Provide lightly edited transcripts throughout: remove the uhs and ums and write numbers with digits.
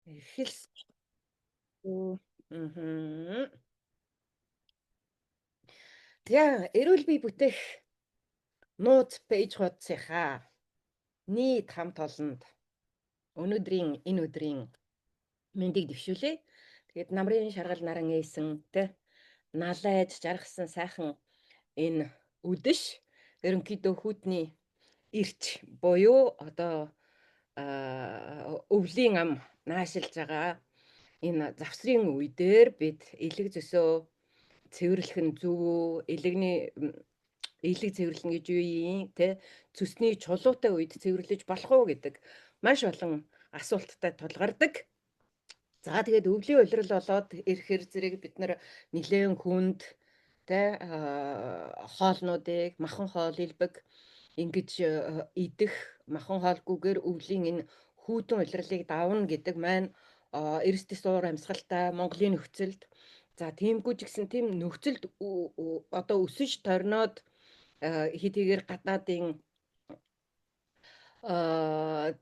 Эхэлсэн. Мм. За, эрүүл бие бүтээх нууц пэйж хуудасынхаа нийт хамт олонд өнөөдрийн энэ өдрийн мэндийг дэвшүүлье. Тэгээд намрын шаргал наран ээсэн тэ налайж жаргасан сайхан энэ үдэш ерөнхийдөө хүйтний эрч буюу одоо өвлийн ам наашилж байгаа энэ завсрын үе дээр бид элэг зөсөө цэвэрлэх нь зөв үү? Элэгний элэг цэвэрлэнэ гэж юу юм те цөсний чулуутай үед цэвэрлэж болох уу гэдэг маш олон асуулттай тулгардаг. За, тэгээд өвлийн улирал болоод ирэхэр зэрэг бид нар нэлээн хүнд те хоолнуудыг махан хоол элбэг ингэж идэх, махан хоолгүйгээр өвлийн энэ хүйтэн улирлыг давна гэдэг маань эрс дэс уур амьсгалтай Монголын нөхцөлд, за, тиймгүй ч гэсэн тийм нөхцөлд одоо өсөж торноод хэдийгээр гадаадын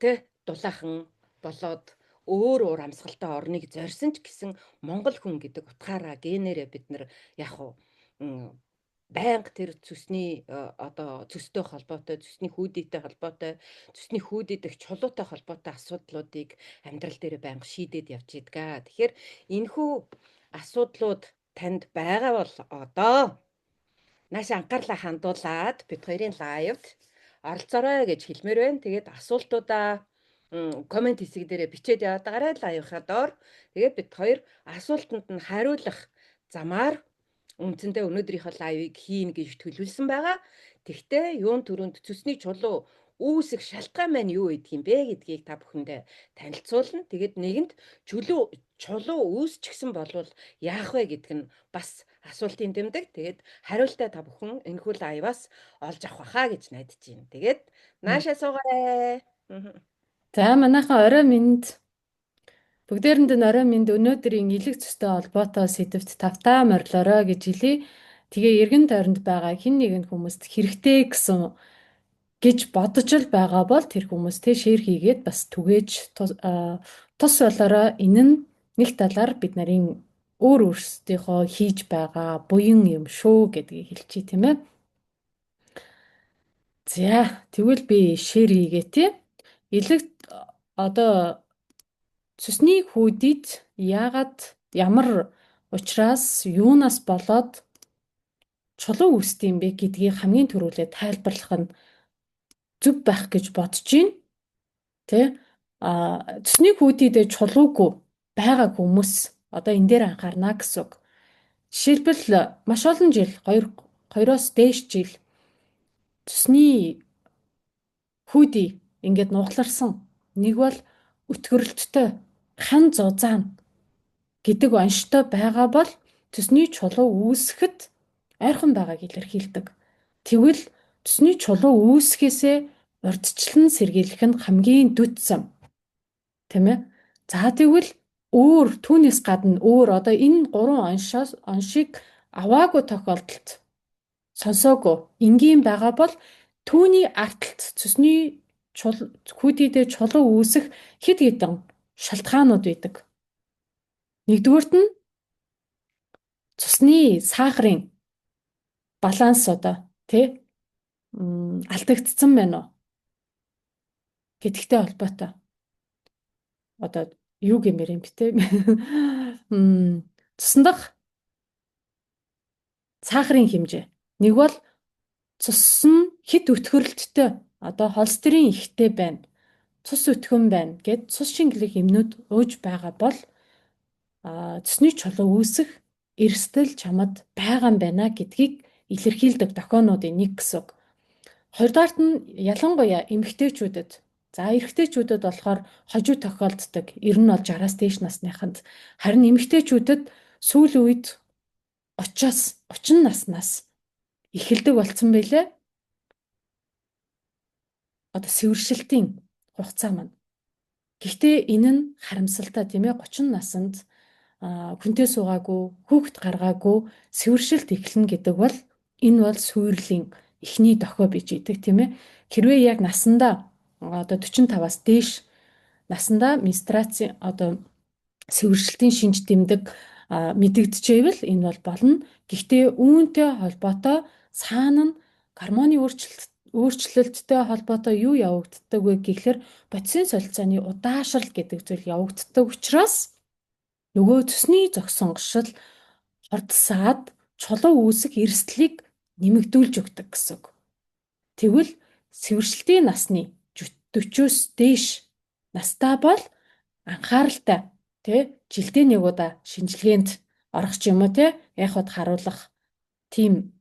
тэ дулаахан болоод өөр уур амьсгалтай орныг зорьсон ч гэсэн монгол хүн гэдэг утгаараа генээрээ бид нар яг уу байнга тэр цөсний одоо цөстэй холбоотой, цөсний хүүдийтэй холбоотой, цөсний хүүдий дэх чулуутай холбоотой асуудлуудыг амьдрал дээр байнга шийдээд явж идэг. Тэгэхээр энэхүү асуудлууд танд байгаа бол одоо нааш анхаарлаа хандуулад бид хоёрын live д оролцоорой гэж хэлмээр байна. Тэгээд асуултуудаа comment хэсэг дээрээ бичээд яваад байгаарай live ынхаа доор. Тэгээд бид хоёр асуултанд нь хариулах замаар үндсэндээ өнөөдрийнхөө live ыг хийнэ гэж төлөвлөсөн байгаа. Тэгтээ юун түрүүнд цөсний чулуу үүсэх шалтгаан маань юу байдаг юм бэ гэдгийг та бүхэндээ танилцуулна. Тэгээд нэгэнд чөлөө чулуу үүсчихсэн болвол яах вэ гэдг нь бас асуултын тэмдэг. Тэгээд хариултаа та бүхэн энэхүү live аас олж авах байхаа гэж найдаж байна. Тэгээд наашаа суугаарай. За, манайхан, орой мэнд. Бүгдээрэнд нь орой мэнд. Өнөөдрийн элэг цөстэй холбоотой сэдэвт тавтаа морилоорой гэж хэлье. Тэгээ эргэн тойронд байгаа хэн нэгэн хүмүүст хэрэгтэй гэсэн гэж бодож л байгаа бол тэр хүмүүстэй share хийгээд бас түгээж тус болоорой. Энэ нь нэг талаар бид нарын өөр өөрсдийнхөө хийж байгаа буян юм шүү гэдгийг хэлчихье, тийм ээ. За, тэгвэл би share хийгээ, тий. Элэг одоо цөсний хүүдийд яагаад, ямар учраас, юунаас болоод чулуу үүсдэг юм бэ гэдгийг хамгийн түрүүлээд тайлбарлах нь зөв байх гэж бодож байна. Тэ? А цөсний хүүдийдээ чулуугүй байгаа хүмүүс одоо энэ дээр анхаарна гэсэн үг. Жишээлбэл, маш олон жил, 2 2-оос дээш жил цөсний хүүдий ингээд нугаларсан. Нэг бол өтгөрөлттэй, хан зузаан гэдэг онштой байгаа бол цөсний чулуу үүсэхэд ойрхон байгааг илэрхийлдэг. Тэгвэл цөсний чулуу үүсгэхээсээ урьдчилан сэргийлэх нь хамгийн дөд зам. Тийм ээ? За, тэгвэл өөр түүнээс гадна өөр одоо энэ гурван оншоос оншийг аваагүй тохиолдолд, сонсоогүй энгийн байгаа бол түүний ард талд цөсний хүүдийдээ чулуу үүсэх хэд хэдэн шалтгаанууд байдаг. Нэгдүгээрт нь цусны сахарын баланс одоо тий алдагдсан байна уу гэдэгтэй холбоотой. Одоо юу гэмээр юм бэ те? Цусан дах сахарын хэмжээ. Нэг бол цус нь хэт өтгөрөлттэй, одоо холестерин ихтэй байна. Цус өтгөн байна гэд цус шингэлэх эмнүүд ууж байгаа бол цусны чулуу үүсэх эрсдэл чамд байгаа юм байна гэдгийг илэрхийлдэг дохионуудын нэг гэсэн үг. Хоёрдугаарт нь ялангуяа эмэгтэйчүүдэд, за, эрэгтэйчүүдэд болохоор хожуу тохиолддог. Ер нь бол 60-аас дээш насныханд. Харин эмэгтэйчүүдэд сүүлийн үед 30-аас 30 наснаас эхэлдэг болсон байлээ. Одоо сэвэршилтийн хугацаа маань. Гэхдээ энэ нь харамсалтай, тийм ээ, 30 насанд хүнтэй суугаагүй, хүүхэд гаргаагүй сэвэршилт эхэлнэ гэдэг бол энэ бол сүйрлийн эхний дохио бий идэг, тийм ээ. Хэрвээ яг насандаа одоо 45-аас дээш насандаа менструацийн одоо Сэвэршилтийн шинж тэмдэг мэдэгдэжээвэл энэ бол болно. Гэхдээ үүнтэй холбоотой цаана нь гормоны өөрчлөлттэй холбоотой юу явагддаг вэ гэхлээр бодисын солилцооны удаашрал гэдэг зүйл явагддаг учраас нөгөө цөсний зогсонгошил хурдсаад чулуу үүсэх эрсдлийг нэмэгдүүлж өгдөг гэсэн үг. Тэгвэл сэвэршилтийн насны 40-өөс дээш настай бол анхааралтай тий жилдээ нэг удаа шинжилгээнд орох ч юм уу тий яхад харуулах тийм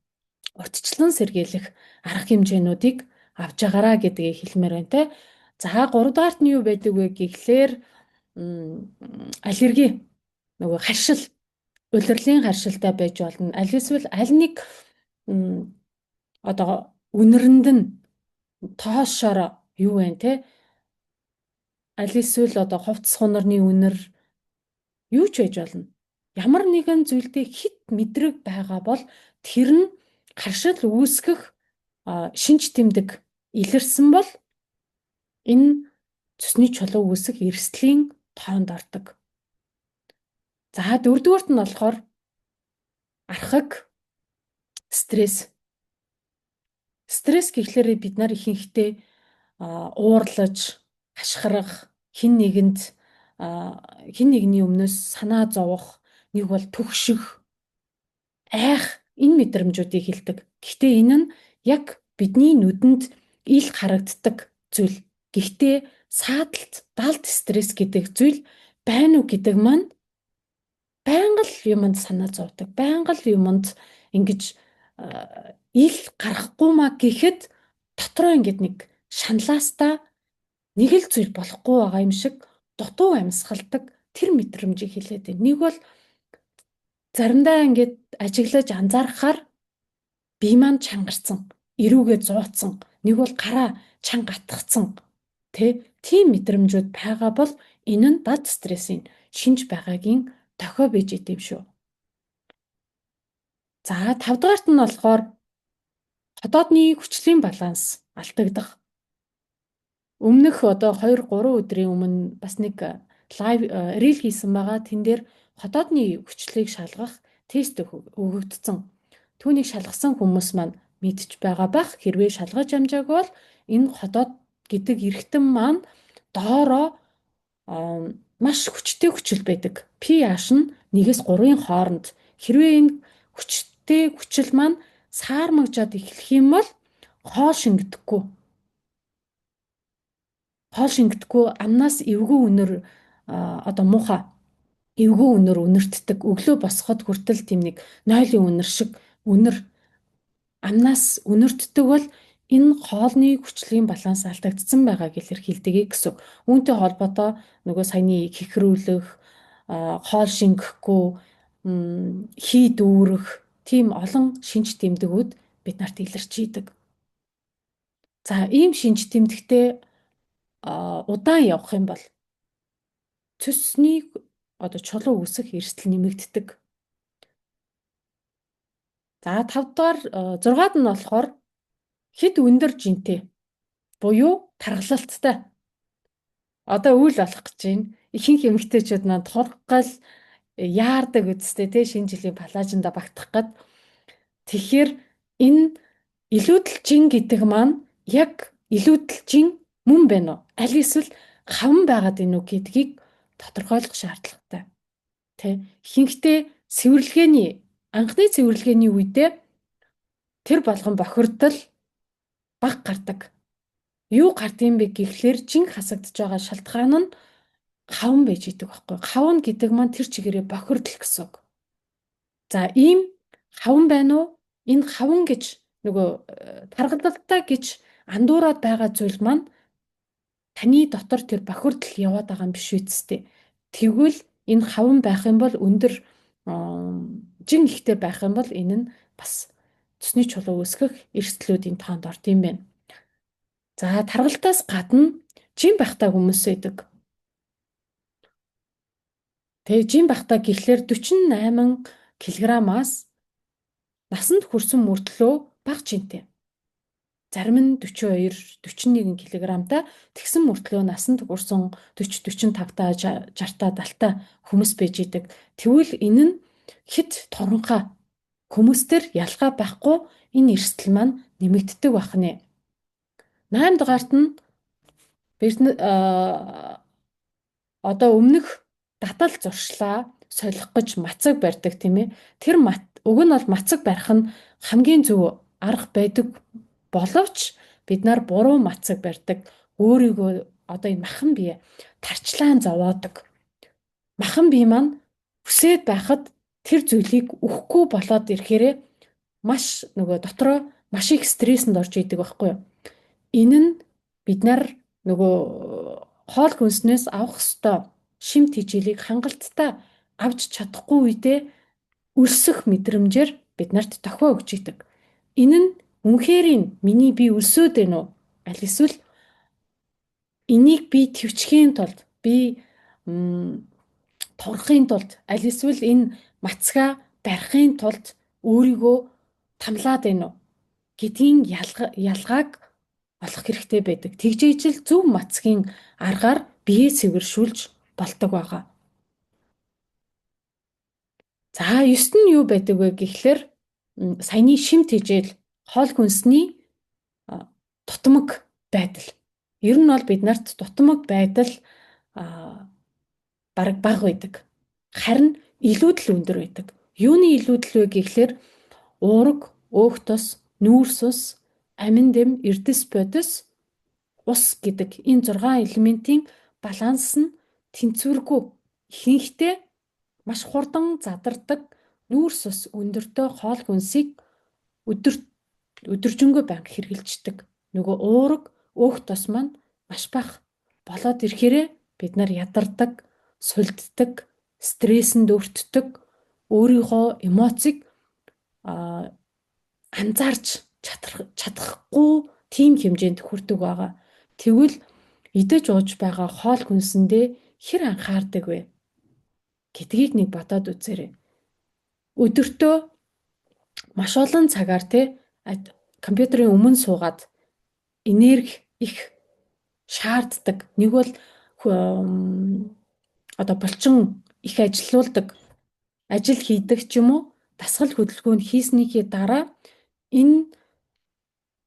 урьдчилан сэргийлэх арга хэмжээнүүдийг авч байгаараа гэдгийг хэлмээр байна те. За 3 дугаарт нь юу байдаг вэ гэхлээр аллерги, нөгөө харшил, улирлын харшилтай байж болно. Аль эсвэл аль нэг одоо үнэрэнд нь тоошоор юу вэ те? Аль эсвэл одоо хувцас хунарны үнэр юу ч байж болно. Ямар нэгэн зүйлдээ хит мэдрэг байгаа бол тэр нь харшил үүсгэх шинж тэмдэг илэрсэн бол энэ цөсний чулуу үүсэх эрсдлийн тоонд ордог. За дөрөвдүгээрт нь болохоор архаг, стресс. Стресс гэхлээр бид нар ихэнхдээ уурлаж, хашгирах, хэн нэгэнд хэн нэгний өмнөөс санаа зовох, нэг бол түгших, айх энэ мэдрэмжүүдийг хэлдэг. Гэхдээ энэ нь яг бидний нүдэнд ил харагддаг зүйл. Гэхдээ саадалт, далд стресс гэдэг зүйл байна уу гэдэг маань байнга л юмд санаа зовдөг. Байнга л юмд ингэж ил гарахгүй маа гэхэд дотроо ингэж нэг шаналаастаа нэг л зүйл болохгүй байгаа юм шиг дутуу амьсгалдаг тэр мэдрэмжийг хэлээд байна. Нэг бол заримдаа ингээд ажиглаж анзаархаар бие маань чангарсан, эрүүгээ зууцсан, нэг бол гараа чанга атгцсан тэ тийм мэдрэмжүүд байгаа бол энэ нь дад стрессийн шинж байгаагийн дохио байж идэм шүү. За 5 дугаарт нь болохоор хотоодны хүчлийн баланс алдагдах. Өмнөх одоо 2 3 өдрийн өмнө бас нэг live reel хийсэн байгаа. Тэн дээр хотоодны хүчлийг шалгах тест өгөгдсөн. Түүнийг шалгасан хүмүүс маань мэдж байгаа бах. Хэрвээ шалгаж амжаагүй бол энэ хотоод гэдэг эргэтэн маань доороо маш хүчтэй хүчил байдаг. pH нь 1-ээс 3-ын хооронд. Хэрвээ энэ хүчтэй хүчил маань саармагжаад эхлэх юм бол хоол шингэдэхгүй. Хоол шингэдэхгүй, амнаас эвгүй үнэр, одоо муухай эвгүй үнэр үнэртдэг. Өглөө босоход хүртэл тийм нэг нойлын үнэр шиг үнэр амнаас үнэртдэг бол энэ хоолны хүчлийн баланс алдагдсан байгааг илэрхийлдэг гэсэн. Үүнтэй холбоотой нөгөө саяны хихрүүлэх, хоол шингэхгүй, хий дүүрэх тийм олон шинж тэмдгүүд бид нарт илэрч идэг. За ийм шинж тэмдэгтээ удаан явах юм бол цөсний одоо чулуу үүсэх эрсдэл нэмэгддэг. За 5 дугаар 6-ад нь болохоор хэд өндөр жинтэй буюу таргалалттай. Одоо үйл болох гэж байна. Ихэнх эмэгтэйчүүд маань тургал яардаг үсттэй те шинэ жилийн палажинда багтах гээд. Тэгэхээр энэ илүүдэл жин гэдэг маань яг илүүдэл жин мөн байна уу? Аль эсвэл хаван байгаад байна уу гэдгийг тодорхойлох шаардлагатай. Тэ. Ихэнхдээ цэвэрлэгээний анхны цэвэрлэгээний үедээ тэр болгон бохирдол баг гардаг. Юу гардыг бэ гэхлээр жин хасагдж байгаа шалтгаан нь хаван байж идэг байхгүй. Хаван гэдэг маань тэр чигээрээ бохирдол гэсэн үг. За ийм хаван байна уу? Энэ хаван гэж нөгөө таргалалтай гэж андуураад байгаа зүйл маань таны дотор тэр бохирдол яваад байгаа юм биш үсттэй. Тэгвэл энэ хаван байх юм бол өндөр жин ихтэй байх юм бол энэ нь бас цөсний чулуу үүсгэх эрсдлүүдийн тоонд орд юм байна. За таргалтаас гадна жин байхтай хүмүүс байдаг. Тэгээ жин байхтай гэхлээр 48 кг-аас насанд хүрсэн мөртлөө бага жинтэй. Зарим нь 42, 41 кг-тай тэгсэн мөртлөө насанд хүрсэн 40, 45 та, 60 та, 70 та хүмүүс байж идэг. Тэгвэл энэ нь хэд туранхай хүмүүстэр ялгаа байхгүй энэ эрсдэл маань нэмэгддэг байх нэ. 8 дугаарт нь бид одоо өмнөх датал зуршлаа солих гэж мацаг барьдаг, тийм ээ. Тэр уг нь бол мацаг барих нь хамгийн зөв арга байдаг боловч бид нар буруу мацаг барьдаг. Өөрийгөө одоо энэ махан бие тарчлаан зовоодог. Махан бие маань хүсээд байхад тэр зүйлийг өгөхгүй болоод ирэхээрээ маш нөгөө дотроо маш их стрессэнд орж идэг байхгүй юу? Энэ нь бид нар нөгөө хоол хүнснээс авах ёстой шим тэжээлийг хангалттай авч чадахгүй үедээ өлсөх мэдрэмжээр бид нарт дохио өгч идэг. Энэ нь үнэхээр миний бие өлсөөд байна уу? Аль эсвэл энийг би тэвчхийн тулд, би турахын тулд, аль эсвэл энэ мацгаа барихын тулд өөрийгөө тамлаад байна уу гэдгийн ялгааг олох хэрэгтэй байдаг. Тэгжээж л зөв мацгийн аргаар биеэ цэвэршүүлж болдог байгаа. За, 9-т нь юу байдаг вэ гэхлээр саяны шим тэжээл, хоол хүнсний дутмаг байдал. Ер нь бол бид нарт дутмаг байдал бараг бага байдаг. Харин илүүдэл өндөр байдаг. Юуны илүүдэл вэ гэхлээр уураг, өөх тос, нүүрс ус, амин дэм, эрдэс бодис, ус гэдэг энэ 6 элементийн баланс нь тэнцвэргүй. Ихэнхдээ маш хурдан задардаг нүүрс ус өндөртэй хоол хүнсийг өдөржингөө байнга хэрэглэждэг. Нөгөө уураг, өөх тос маань маш бага болоод ирэхээрээ бид нар ядардаг, сулддаг, стрессэнд өртдөг, өөрийнхөө эмоцийг анзаарч чадахгүй тийм хэмжээнд хүрдэг байгаа. Тэгвэл идэж ууж байгаа хоол хүнсэндээ хэр анхаардаг вэ гэдгийг нэг бодоод үзээрэй. Өдөртөө маш олон цагаар те компьютерийн өмнө суугаад энерги их шаарддаг. Нэг бол одоо булчин их ажилуулдаг, ажил хийдэг ч юм уу, дасгал хөдөлгөөнд хийснийхээ дараа энэ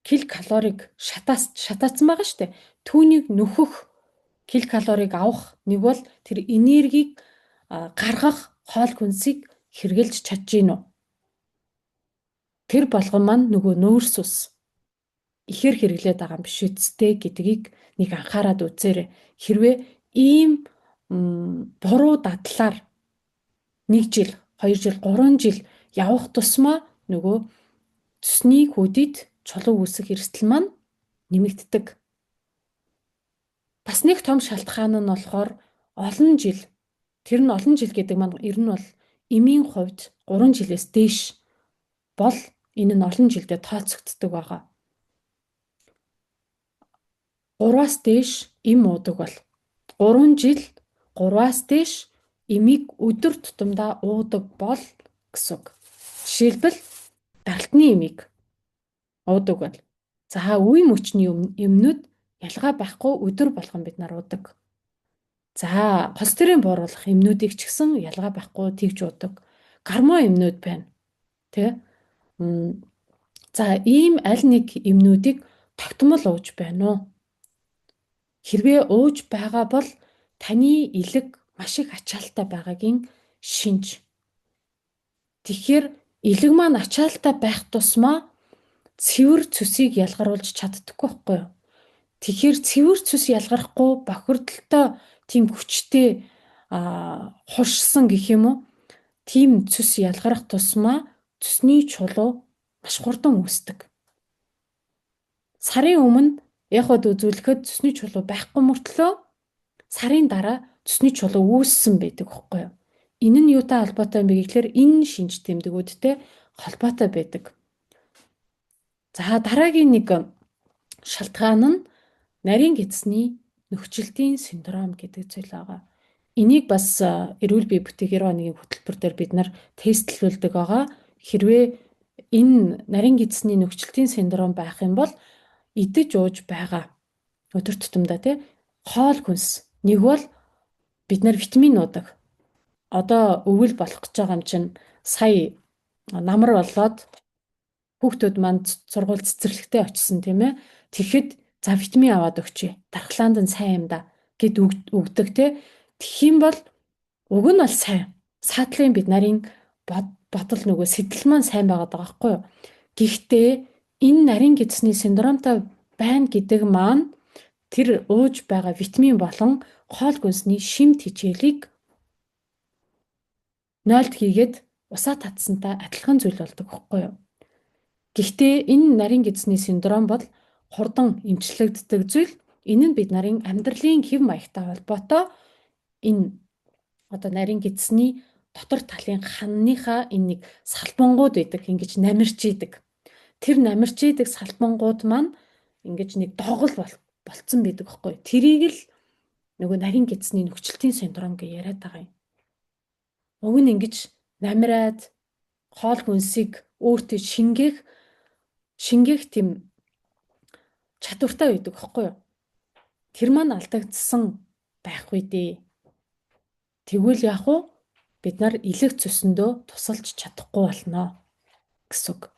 кил калорийг шатаацсан байгаа шүү дээ. Түүнийг нөхөх, кил калорийг авах нэг бол тэр энергийг гаргах хоол хүнсийг хэрэглэж чадж гин үү? Тэр болгон маань нөгөө нүүрс ус ихээр хэрэглээд байгаа юм биш үсттэй гэдгийг нэг анхаарад үзээрэй. Хэрвээ ийм буруу дадлаар 1 жил, 2 жил, 3 жил явах тусмаа нөгөө цөсний хөдөд чулуу үүсэх эрсдэл маань нэмэгддэг. Бас нэг том шалтгаан нь болохоор олон жил, тэр нь олон жил гэдэг маань ер нь бол эмийн хувьд 3 жилээс дээш бол энэ нь олон жилдээ тооцогддог байгаа. 3-аас дээш эм уудаг бол 3 жил 3-аас дээш эмийг өдөр тутамдаа уудаг бол гэсэн үг. Жишээлбэл даралтны эмийг уудаг бол. За, үе мөчний эмнүүд ялгаа байхгүй өдөр болгон бид нар уудаг. За, холестерин бууруулах эмнүүдийг ч гэсэн ялгаа байхгүй тэгж уудаг. Гормон эмнүүд байна. Тэ? За, ийм аль нэг эмнүүдийг тогтмол ууж байна уу? Хэрвээ ууж байгаа бол таны элэг маш их ачаалттай байгаагийн шинж. Тэгэхээр элэг маань ачаалттай байх тусмаа цэвэр цөсийг ялгаруулж чаддаггүй байхгүй юу? Тэгэхээр цэвэр цөс ялгарахгүй бохирдолтой тийм хүчтэй хуршсан гэх юм уу? Тийм цөс ялгарах тусмаа цөсний чулуу маш хурдан үүсдэг. Сарын өмнө эход үзүүлэхэд цөсний чулуу байхгүй мөртлөө сарын дараа цөсний чулуу үүссэн байдаг байхгүй юу? Энэ нь юутай холбоотой юм бэ гэхлээр энэ шинж тэмдгүүдтэй холбоотой байдаг. За, дараагийн нэг шалтгаан нь нарийн гэдэсний нөхцөлтийн синдром гэдэг зүйл байгаа. Энийг бас эрүүл бие бүтээгээр нэг хөтөлбөр дээр бид нар тестлүүлдэг байгаа. Хэрвээ энэ нарийн гэдэсний нөхцөлтийн синдром байх юм бол идэж ууж байгаа өдөр тутамдаа тий хоол хүнс нэг бол бид нар витамин уудаг. Одоо өвөл болох гэж байгаа юм чинь сая намар болоод хүүхдүүд маань сургууль цэцэрлэгтээ очисон, тийм ээ. Тэгэхэд за витамин аваад өгчээ. Дархлаанд нь сайн юм да гэд өгдөг те. Тэгэх юм бол уг нь бол сайн. Саатлын бид нарын бодол нөгөө сэтэл маань сайн байгаад байгаа байхгүй юу? Гэхдээ энэ нарийн гэдэсний синдромтой байна гэдэг маань тэр ууж байгаа витамин болон хоол хүнсний шим тэжээлийг нойлд хийгээд усаа татсантай адилхан зүйл болдог байхгүй юу? Гэхдээ энэ нарийн гэдэсний синдром бол хурдан эмчлэгддэг зүйл. Энэ нь бид нарын амьдралын хэв маягтай холбоотой энэ одоо нарийн гэдэсний дотор талын ханныхаа энэ нэг салбангууд байдаг, ингэж намирч идэг. Тэр намирч идэг салбангууд маань ингэж нэг догол болцсон байдаг байхгүй. Тэрийг л нөгөө нарийн гэдэсний нөхцөлтийн синдром гэж яриад байгаа юм. Уг нь ингэж намираад хоол хүнсийг өөртөө шингээх тийм чадвартай байдаг байхгүй юу? Тэр маань алдагдсан байх үү дээ. Тэгвэл яг уу бид нар элэг цөсөндөө тусалж чадахгүй болно гэсэн үг.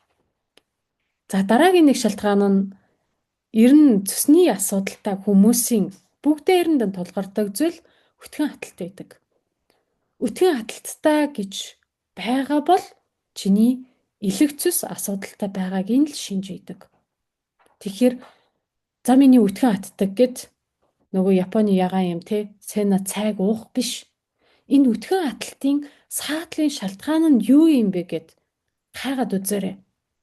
За, дараагийн нэг шалтгаан нь ер нь цөсний асуудалтай хүмүүсийн бүгдээрэнд нь тулгардаг зүйл өтгөн хаталт байдаг. Өтгөн хаталттай гэж байгаа бол чиний элэг цөс асуудалтай байгаагийн л шинж байдаг. Тэгэхээр за миний өтгөн хатдаг гэд нөгөө Японы ягаан юм те сена цайг уух биш. Энэ өтгөн хаталтын саатлын шалтгаан нь юу юм бэ гэд хайгаад үзээрэй.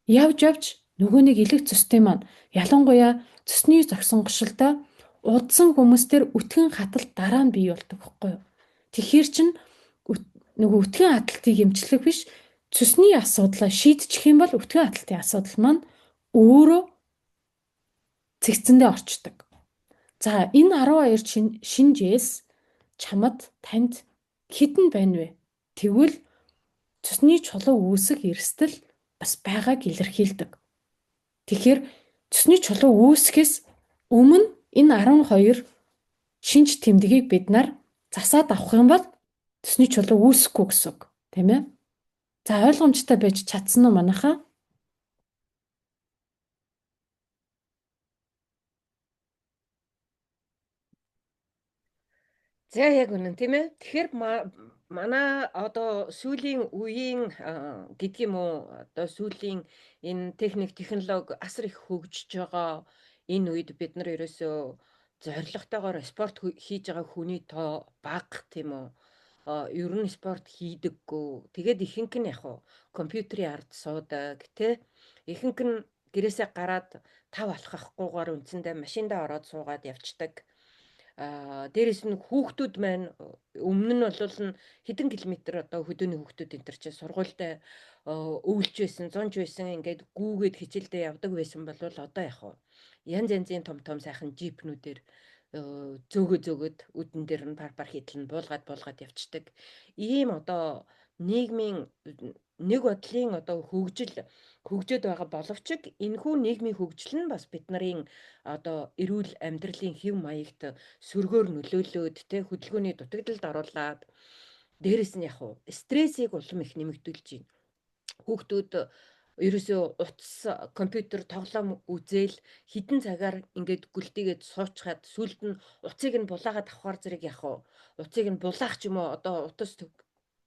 Явж явж нөгөө нэг элэг цөстэй маань ялангуяа цөсний зогсон гошилдоо удсан хүмүүс төр өтгөн хаталт дараа нь бий болдог байхгүй юу? Тэгэхээр чин нөгөө өтгөн хаталтыг эмчлэх биш, цөсний асуудлаа шийдчих юм бол өтгөн хаталтын асуудал маань өөрөө цэгцэндээ орчдөг. За, энэ 12 шинжээс чамд танд хэдэн байна вэ? Тэгвэл цөсний чулуу үүсэх эрсдэл бас байгааг илэрхийлдэг. Тэгэхээр цөсний чулуу үүсгэхээс өмнө энэ 12 шинж тэмдгийг бид нар засаад авах юм бол цөсний чулуу үүсэхгүй гэсэн үг, тийм ээ? За, ойлгомжтой байж чадсан уу манайхаа? За, яг үнэн, тийм ээ. Тэгэхээр манай одоо сүүлийн үеийн гэдэг юм уу, одоо сүүлийн энэ техник технологи асар их хөгжиж байгаа энэ үед бид нар ерөөсөө зорилготойгоор спорт хийж байгаа хүний тоо бага, тийм үү? Ер нь спорт хийдэггүй. Тэгээд ихэнх нь яг уу компьютерийн ард суудаг, тэ? Ихэнх нь гэрээсээ гараад тав алхахгүйгээр үндсэндээ машиндаа ороод суугаад явцдаг. Дээрэс нь хүүхдүүд маань өмнө нь бол нь хэдэн километр одоо хөдөөний хүүхдүүд энэ төр чинь сургуультай өвлж байсан, зунж байсан, ингээд гүүгээд хичээлдээ явдаг байсан бол одоо яг уу янз янзын том том сайхан джипнүүдээр зөөгөө зөөгöd үдэн дээр нь пар пар хитэл нь буулгаад буулгаад явцдаг. Ийм одоо нийгмийн нэг бодлын одоо хөгжил хөгжөөд байгаа боловч энэхүү нийгмийн хөгжил нь бас бид нарын одоо эрүүл амьдралын хэв маягт сөргөөр нөлөөлөөд, тэ, хөдөлгөөний дутагдалд оруулаад, дээрэс нь яг уу стрессийг улам их нэмэгдүүлж байна. Хүүхдүүд ерөөсөө утас, компьютер, тоглоом үзээл хэдэн цагаар ингээд гүлтийгээд суучхад сүүлд нь утсыг нь булаагаад авахар зэрэг яг уу утсыг нь булаах ч юм уу, одоо утас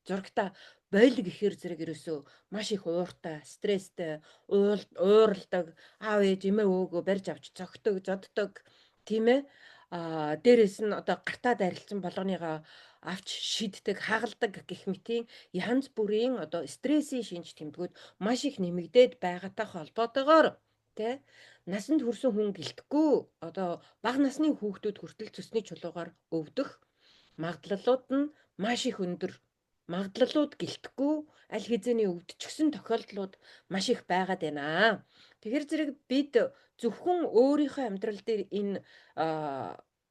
зурагта бойлог ихээр зэрэг ерөөсөө маш их ууртай, стресстэй, ууралдаг, аав ээж эмээ өвөөгөө барьж авч цогтөг, зоддог, тийм ээ. А дээрэс нь одоо гартаа дайралцсан болгоныгоо авч шиддэг, хагалдаг гэх мэтийн янз бүрийн одоо стрессийн шинж тэмдгүүд маш их нэмэгдээд байгаатай холбоотойгоор, тэ, насанд хүрсэн хүн гэлтэхгүй одоо бага насны хүүхдүүд хүртэл цөсний чулуугаар өвдөх магадлалууд нь маш их өндөр, магадлалууд гэлтэхгүй аль хэзээний өвдчихсөн тохиолдлууд маш их байгаад байна. Тэгэхээр зэрэг бид зөвхөн өөрийнхөө амьдрал дээр энэ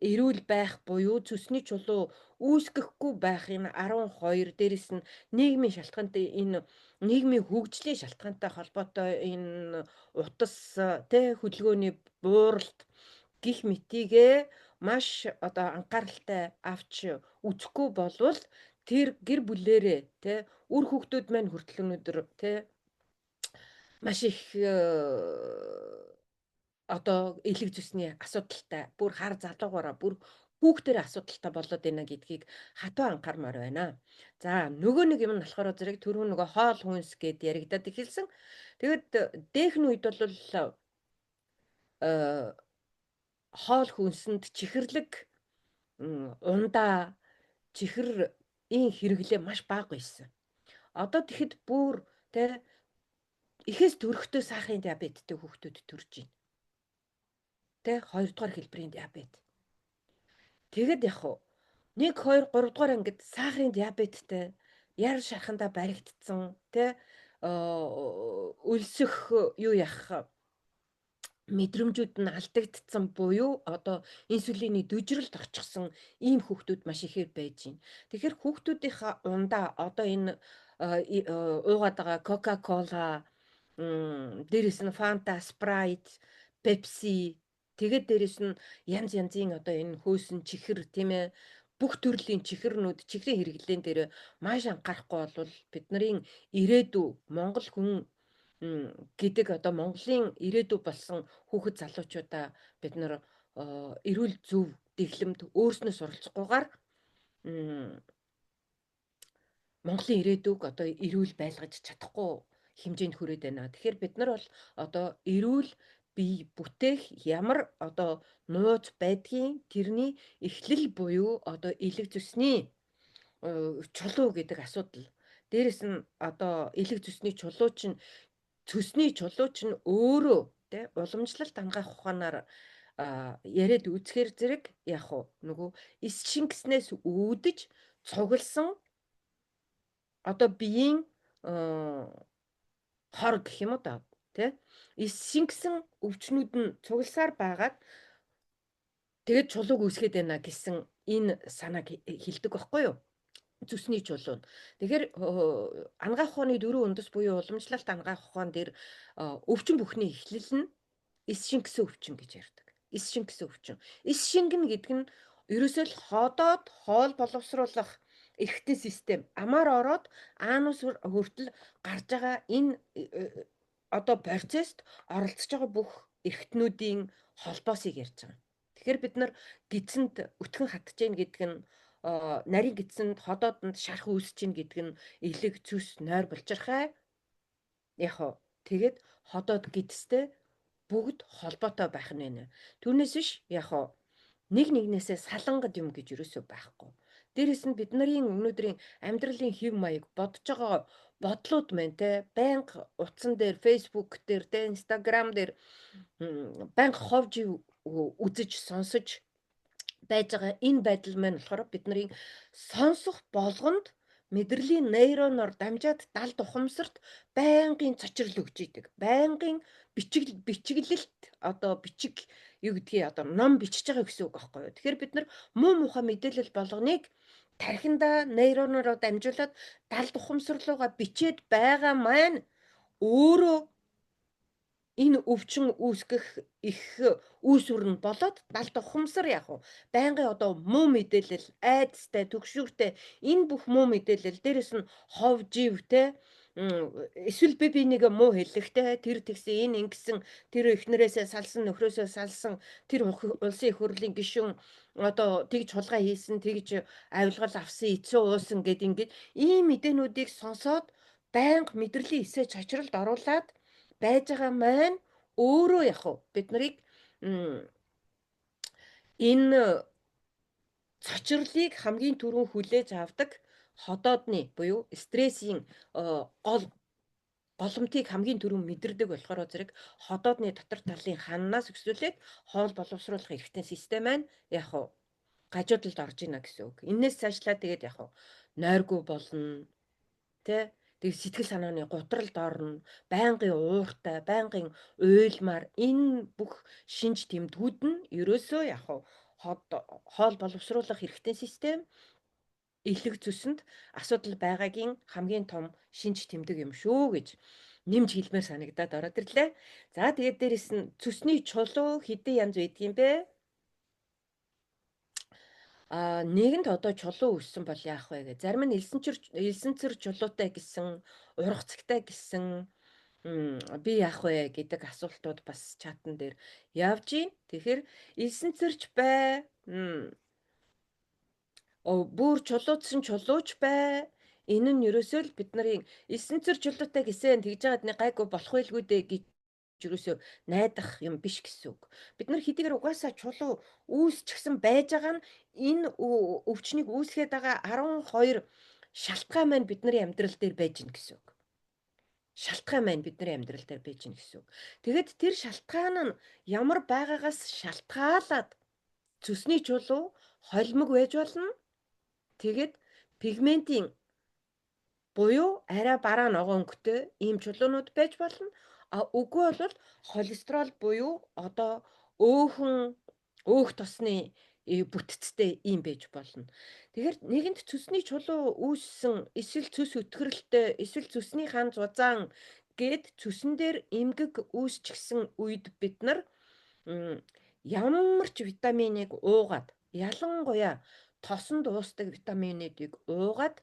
Эрүүл байх буюу цөсний чулуу үүсгэхгүй байх энэ 12, дээрэс нь нийгмийн шалтгаантай, энэ нийгмийн хөгжлийн шалтгаантай холбоотой энэ утас тэ хөдөлгөөний бууралт гих мэтийгээ маш одоо анхааралтай авч үзэхгүй болвол тэр гэр бүлээрээ тэ үр хүүхдүүд маань хүртэл өнөөдөр тэ маш их одоо элэг зүсний асуудалтай, бүр хар залуугаараа, бүр хүүхдээр асуудалтай болоод байна гэдгийг хатуу анхаармаар байна. За, нөгөө нэг юм нь болохоор зэрэг түрүү нөгөө хоол хүнс гэд яригадад эхэлсэн. Тэгэд дээхэн үед бол хоол хүнсэнд чихэрлэг ундаа чихэр ийн хэрэглээ маш бага байсан. Одоо тэгэхэд бүр тэ ихээс төрөхтэй сахарын диабеттэй хүүхдүүд төрж байна. Тэ 2 дугаар хэлбэрийн диабет. Тэгэд яг уу 1 2 3 дугаар ангид сахарын диабеттэй яр шархандаа баригдсан тэ өлсөх юу яах мэдрэмжүүд нь алдагдсан буюу одоо инсулины дүжрэлд орчихсон ийм хүүхдүүд маш ихээр байж байна. Тэгэхээр хүүхдүүдийнхээ ундаа одоо энэ уугаад байгаа Coca-Cola, дээрэс нь Fanta, Sprite, Pepsi, тэгээд дээрэс нь янз янзын одоо энэ хөөсөн чихэр, тийм ээ, бүх төрлийн чихэрнүүд, чихрийн хэрэглээн дээр маш анхаарахгүй бол бидний ирээдүй Монгол хүн гэдэг одоо Монголын ирээдүй болсон хүүхэд залуучуудаа бид нар эрүүл зөв дэглэмд өөрснөө суралцахгүйгээр Монголын ирээдүйг одоо эрүүл байлгаж чадахгүй хэмжээнд хүрээд байна. Тэгэхээр бид нар бол одоо эрүүл бие бүтээх ямар одоо нууц байдгийн тэрний эхлэл буюу одоо элэг зүсний чулуу гэдэг асуудал. Дээрэс нь одоо элэг зүсний чулуу чинь, цөсний чулуу чинь өөрөө тэ уламжлалт анагаах ухаанаар яриад үзэхээр зэрэг яг уу нөгөө эс шингэснээс үүдэж цугласан одоо биеийн хор гэх юм уу да тий эс шингэсэн өвчнүүд нь цугласаар байгаад тэгээд чулууг үүсгээд байна гэсэн энэ санааг хэлдэг байхгүй юу? Зүсний чулуу. Тэгэхээр анагаах ухааны дөрвөн үндэс буюу уламжлалт анагаах ухаан дээр өвчин бүхний эхлэл нь эс шингэсэн өвчин гэж ярьдаг. Эс шингэсэн өвчин. Эс шингэн гэдэг нь ерөөсөө л ходоод хоол боловсруулах эрхтэн систем амаар ороод анус хүртэл гарч байгаа энэ одоо процесст оролцож байгаа бүх эрхтнүүдийн холбоосыг ярьж байгаа. Тэгэхээр бид нар гидсэнд өтгөн хатж гин гэдэг нь, нарийн гидсэнд ходоодонд шарх үүсэж гин гэдэг нь элэг цүс нойр булчирхай яг хоо тэгээд ходоод гидстэй бүгд холбоотой байх нь байна. Түүнээс биш яг хоо нэг нэгнээсээ салангад юм гэж юусоо байхгүй. Дээрэс нь бид нарын өнөөдрийн амьдралын хэв маяг, бодож байгаа бодлууд мэн те байнга утсан дээр, Facebook дээр те, Instagram дээр байнга ховж үзэж сонсож байж байгаа энэ байдал маань болохоор бидний сонсох болгонд мэдрэлийн нейроноор дамжаад далд ухамсарт байнгын цочрол өгч идэг. Байнгын бичиг бичиглэлт одоо бичиг юу гэдгийг одоо ном бичиж байгаа гэсэн үг байхгүй юу. Тэгэхээр бид нар муу мухай мэдээлэл болгоныг тархиндаа нейронороо дамжуулаад далд ухамсар руугаа бичээд байгаа маань өөрөө энэ өвчин үүсгэх их үүсвэр нь болоод далд ухамсар яг уу байнгын одоо муу мэдээлэл, айдастай, түгшүүртэй энэ бүх муу мэдээлэл, дээрэс нь хов жив те эсвэл би бинийг муу хэлэхтэй, тэр тэгсэн, энэ ингэсэн, тэр эхнэрээсээ салсан, нөхрөөсөө салсан, тэр улсын их хурлын гишүүн одоо тэгж хулгай хийсэн, тэгж авилгал авсан, эцээ уусан гэд ингээд ийм мэдээнүүдийг сонсоод байнга мэдрэлийн эсээ чочролд оруулаад байж байгаа маань өөрөө яг уу бид нарыг энэ цочрлыг хамгийн түрүүн хүлээж авдаг ходоодны буюу стрессийн гол голомтыг хамгийн түрүүн мэдэрдэг болохоор зэрэг ходоодны дотор талын ханнаас өксүүлээд хоол боловсруулах эрхтэн систем маань яг уу гажуудалд орж ийна гэсэн үг. Энээс цаашлаа тэгээд яг уу нойргүй болно, тэ. Тэгээд сэтгэл санааны гутралд орно, байнгын ууртай, байнгын уйлмаар энэ бүх шинж тэмдгүүд нь ерөөсөө яг уу хоол боловсруулах хэрэгтэй систем, элэг цөсөнд асуудал байгаагийн хамгийн том шинж тэмдэг юм шүү гэж нэмж хэлмээр санагдаад ороод ирлээ. За, тэгээд дээрэс нь цөсний чулуу хэдэн янз байдаг юм бэ? Нэгэнд одоо чулуу өссөн бол яах вэ гэ. Зарим нь элсэнцэр чулуутай гэсэн, ургацагтай гэсэн, би яах вэ гэдэг асуултууд бас чатан дээр явж гин. Тэгэхээр элсэнцэрч бай, бүр чулуудсан чулууч бай. Энэ нь ерөөсөө л бид нарын элсэнцэр чулуутай гэсэн тэгж жагаад нэг гайгүй болох байлгүй дээ гэж ерөөсөө найдах юм биш гэсэн үг. Бид нар хэдийгээр угаасаа чулуу үүсчихсэн байж байгаа нь энэ өвчнийг үүсгээд байгаа 12 шалтгаан маань бидний амьдрал дээр байж гин гэсэн үг. Шалтгаан маань бидний амьдрал дээр байж гин гэсэн үг. Тэгэд тэр шалтгаан нь ямар байгаагаас шалтгаалаад цөсний чулуу холимог байж болно. Тэгээд пигментийн буюу арай бараа ногоон өнгөтэй ийм чулуунууд байж болно. А үгүй бол холестерол буюу одоо өөхөн өөх тосны бүтцтэй ийм байж болно. Тэгэхээр нэгэнд цөсний чулуу үүссэн, эсвэл цөс өтгөрөлтэй, эсвэл цөсний хан зузаан гэд цөсөн дээр эмгэг үүсчихсэн үед бид нар ямар ч витаминыг уугаад, ялангуяа тосон дуустдаг витаминуудыг уугаад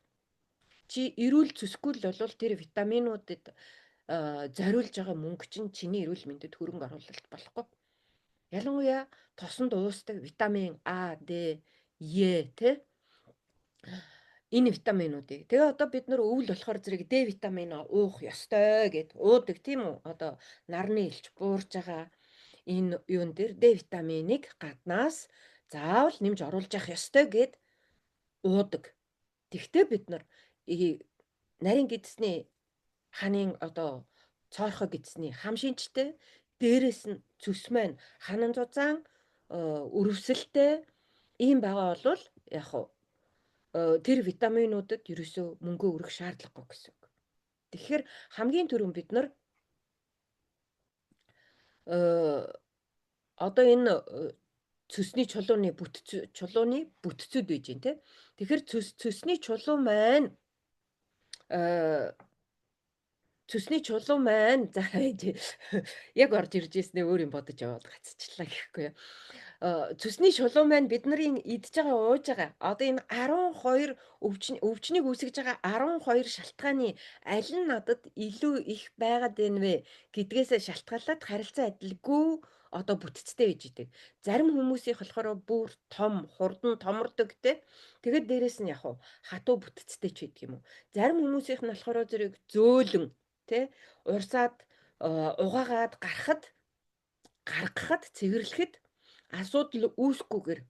чи эрүүл цөсгүй л бол тэр витаминуудад зориулж байгаа мөнгө чинь чиний эрүүл мэндэд хөрөнгө оруулалт болохгүй. Ялангуяа тосонд уусдаг витамин А, Д, Е тэ энэ витаминуудыг. Тэгээ одоо бид нар өвөл болохоор зэрэг Д витамин уух ёстой гэд уудаг, тийм үү? Одоо нарны элч буурж байгаа энэ юун дээр Д витаминыг гаднаас заавал нэмж оруулж явах ёстой гэд уудаг. Тэгвэл бид нар нарийн гэдэсний ханын одоо цоорхой гэдэсний хам шинжтэй, дээрэс нь цөс маань ханан зузаан өрөвсөлтэй ийм байгаа бол яг хуу тэр витаминуудад ерөөсөө мөнгө өргөх шаардлагагүй гэсэн үг. Тэгэхээр хамгийн түрүүн бид нар одоо энэ цөсний чулууны бүтцүүд байж гин тэ. Тэгэхээр цөсний чулуу маань цөсний чулуу маань за яг орж ирж ирснээ өөр юм бодож яваад гацчихлаа гэхгүй юу. Цөсний чулуу маань бид нарын идж байгаа, ууж байгаа одоо энэ 12 өвчнийг үүсгэж байгаа 12 шалтгааны аль нь надад илүү их байгаад байна вэ гэдгээсээ шалтгаалаад харилцан адилгүй одоо бүтцтэй байж идэг. Зарим хүмүүсийнх болохоор бүр том, хурдан томордог те. Тэгээд дээрэс нь яг хатуу бүтцтэй ч байдаг юм уу. Зарим хүмүүсийнх нь болохоор зэрэг зөөлөн тэ урсаад угаагаад гаргахад цэвэрлэхэд асуудал үүсэхгүйгээр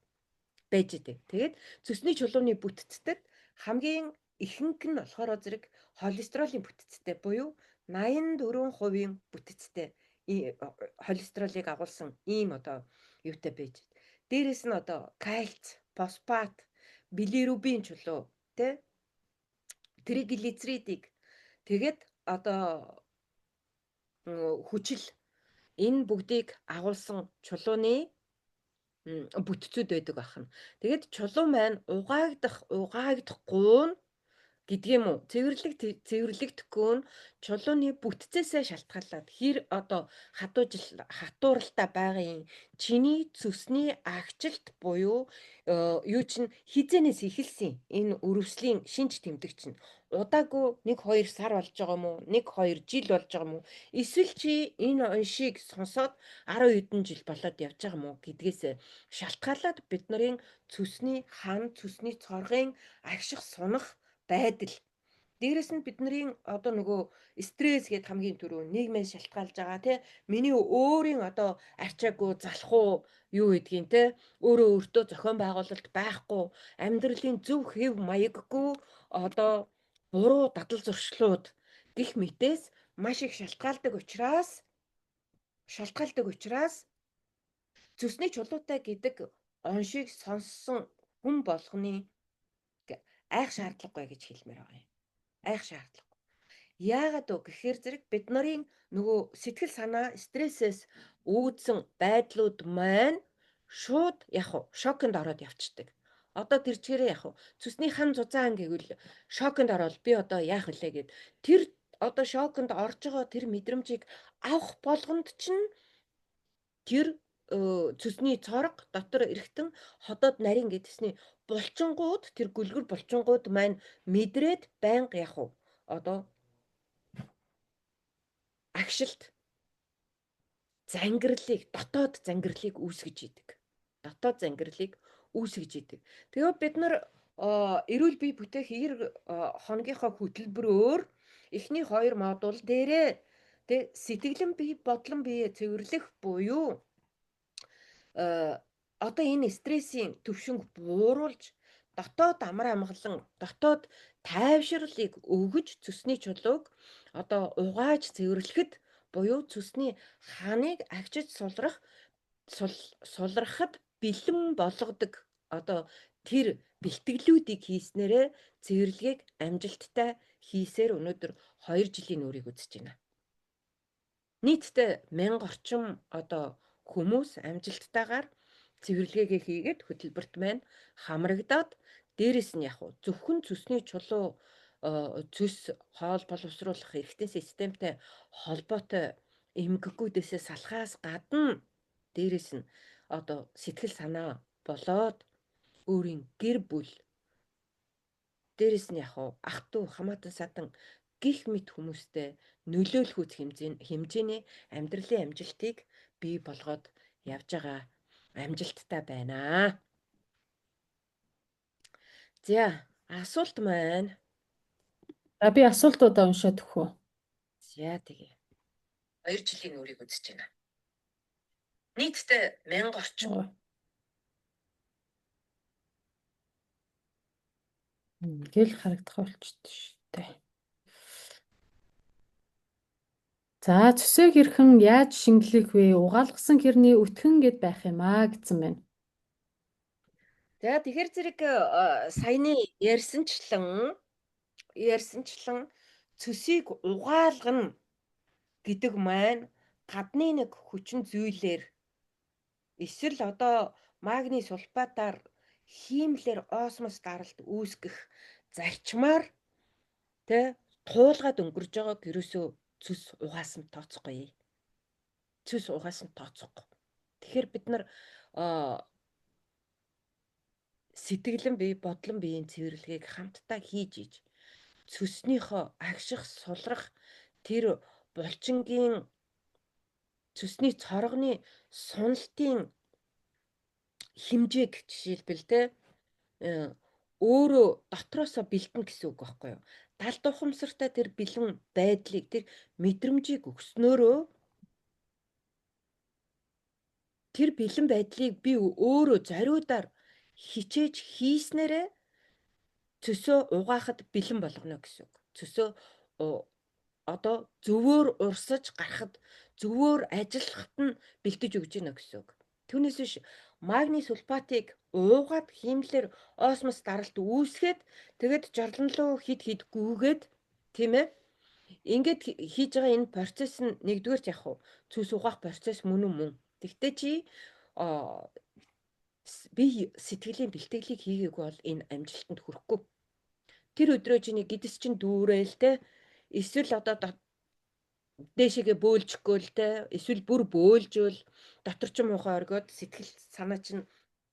байж идэг. Тэгээд цөсний чулууны бүтцтэд хамгийн ихэнх нь болохоор зэрэг холестеролын бүтцтэй буюу 84% бүтцтэй холестеролыг агуулсан ийм одоо юутай байж. Дээрээс нь одоо кальц, фосфат, билирубин чулуу тэ триглицеридийг тэгээд одоо хүчил энэ бүгдийг агуулсан чулууны бүтцүүд байдаг байна. Тэгээд чулуу маань угаагдах, угаагдахгүй нь гэдэг юм уу? Цэвэрлэгдэхгүй нь чулууны бүтцээсээ шалтгаалаад хэр одоо хатууралтай байгаа юм, чиний цөсний агчлалт буюу юу чинь хизэнээс эхэлсэн энэ өрөвслийн шинж тэмдэг чинь удаагүй 1 2 сар болж байгаа юм уу, 1 2 жил болж байгаа юм уу, эсвэл чи энэ оншийг сонсоод 10 хэдэн жил болоод явж байгаа юм уу гэдгээс шалтгаалаад бид нарын цөсний хан, цөсний цоргын агших, сунах байдал. Дээрэс нь бидний одоо нөгөө стресс гээд хамгийн түрүү нийгмээс шалтгаалж байгаа тий. Миний өөрийн одоо арчаагүй залах уу юу гэдгийг тий. Өөрөө өөртөө зохион байгуулалт байхгүй, амьдралын зөв хэв маяггүй, одоо буруу дадал зуршлууд гих мэтээс маш их шалтгаалдаг учраас цөсний чулуутай гэдэг оншийг сонссон хүн болгоны айх шаардлагагүй гэж хэлмээр байгаа юм. Айх шаардлагагүй. Яагаад вэ гэхээр зэрэг бид нарын нөгөө сэтгэл санаа стрессээс үүдсэн байдлууд маань Шууд яг уу шоконд ороод явцдаг. Одоо тэр чигээрээ яг уу цөсний хан зузаан гэвэл шоконд ороод би одоо яах вүлээ гэд тэр одоо шоконд орж байгаа тэр мэдрэмжийг авах болгонд чинь тэр цөсний цорго дотор эргэтэн ходоод нарийн гэдсний булчингууд, тэр гүлгэр булчингууд маань мэдрээд байнга яг уу одоо агшилт зангирлыг, дотоод зангирлыг үүсгэж идэг. Дотоод зангирлыг үүсгэж идэг. Тэгээд бид нар эрүүл бие бүтээх 90 хоногийнхоо хөтөлбөрөөр эхний 2 модуль дээрээ тэг сэтгэлэн бие, бодлон бие цэвэрлэх буюу одоо энэ стрессийн төвшинг бууруулж дотоод амар амгалан, дотоод тайвширлыг өгөж цөсний чулууг одоо угааж цэвэрлэхэд буюу цөсний ханыг агчиж сулрахад бэлэн болгодог одоо тэр бэлтгэлүүдийг хийснээрээ цэвэрлэгийг амжилттай хийсээр өнөөдөр 2 жилийн нүрийг үзэж байна. Нийтдээ 1000 орчим одоо хүмүүс амжилттайгаар цэвэрлэгээгээ хийгээд хөтөлбөрт маань хамрагдаад, дээрэс нь яг зөвхөн цөсний чулуу, цөс хоол боловсруулах эргэтэн системтэй холбоотой эмгэгүүдээсээ салхаас гадна дээрэс нь одоо сэтгэл санаа болоод өөрийн гэр бүл, дээрэс нь яг ах トゥ хамаатан садан гих мэт хүмүүстэй нөлөөлөх хэмжээний амьдралын амжилтыг бий болгоод явж байгаа амжилттай байна. За, асуулт маань. За, би асуултуудаа уншаад өгөх үү? За, тэгээ. 2 жилийн нүрийг үзэж байна. Нийтдээ 1000 орчим. Ингээл харагдах болчихдээ шүү дээ. За, цөсөө хэрхэн яаж шингэлэх вэ? Угаалгасан хэрний өтгөн гэд байх юм аа гэсэн байна. За, тэгэхээр зэрэг саяны ярьсанчлан цөсийг угаалгана гэдэг маань гадны нэг хүчин зүйлээр эсвэл одоо магний сулфатаар хиймлэр осмос даралт үүсгэх зарчмаар тэ туулгаад өнгөрж байгааг ерөөсөө цөс угаасан тооцохгүй. Цөс угаасан тооцохгүй. Тэгэхээр бид нар сэтгэлэн бие, бодлон биеийн цэвэрлэгийг хамтдаа хийж иж цөснийхөө агших, сулрах тэр булчингийн цөсний цоргоны суналтын хэмжээг жишээлбэл те өөрөө дотроосоо бэлдэнэ гэсэн үг байхгүй юу? Далд ухамсартай тэр бэлэн байдлыг, тэр мэдрэмжийг өгснөөрөө тэр бэлэн байдлыг би өөрөө зориудаар хичээж хийснээрээ цөсөө угаахад бэлэн болгоно гэсэн үг. Цөсөө одоо зөвөөр урсаж гарахад, зөвөөр ажиллахад нь бэлдэж өгч гинэ гэсэн үг. Түүнээс биш магний сулфатыг уугаад хиймлэр осмос даралт үүсгээд тэгээд жорлон руу хид хид гүгээд тийм ээ ингээд хийж байгаа энэ процесс нь нэгдүгээр яг хуу цүс угаах процесс мөн үү мөн. Тэгтээ чи би сэтгэлийн бэлтгэлийг хийгээгүй бол энэ амжилтанд хүрэхгүй. Тэр өдрөө чиний гэдэс чинь дүүрэл те, эсвэл одоо дээшээгээ бөөлжихгүй л те, эсвэл бүр бөөлжөөл дотор ч муухай оргиод сэтгэл санаа чинь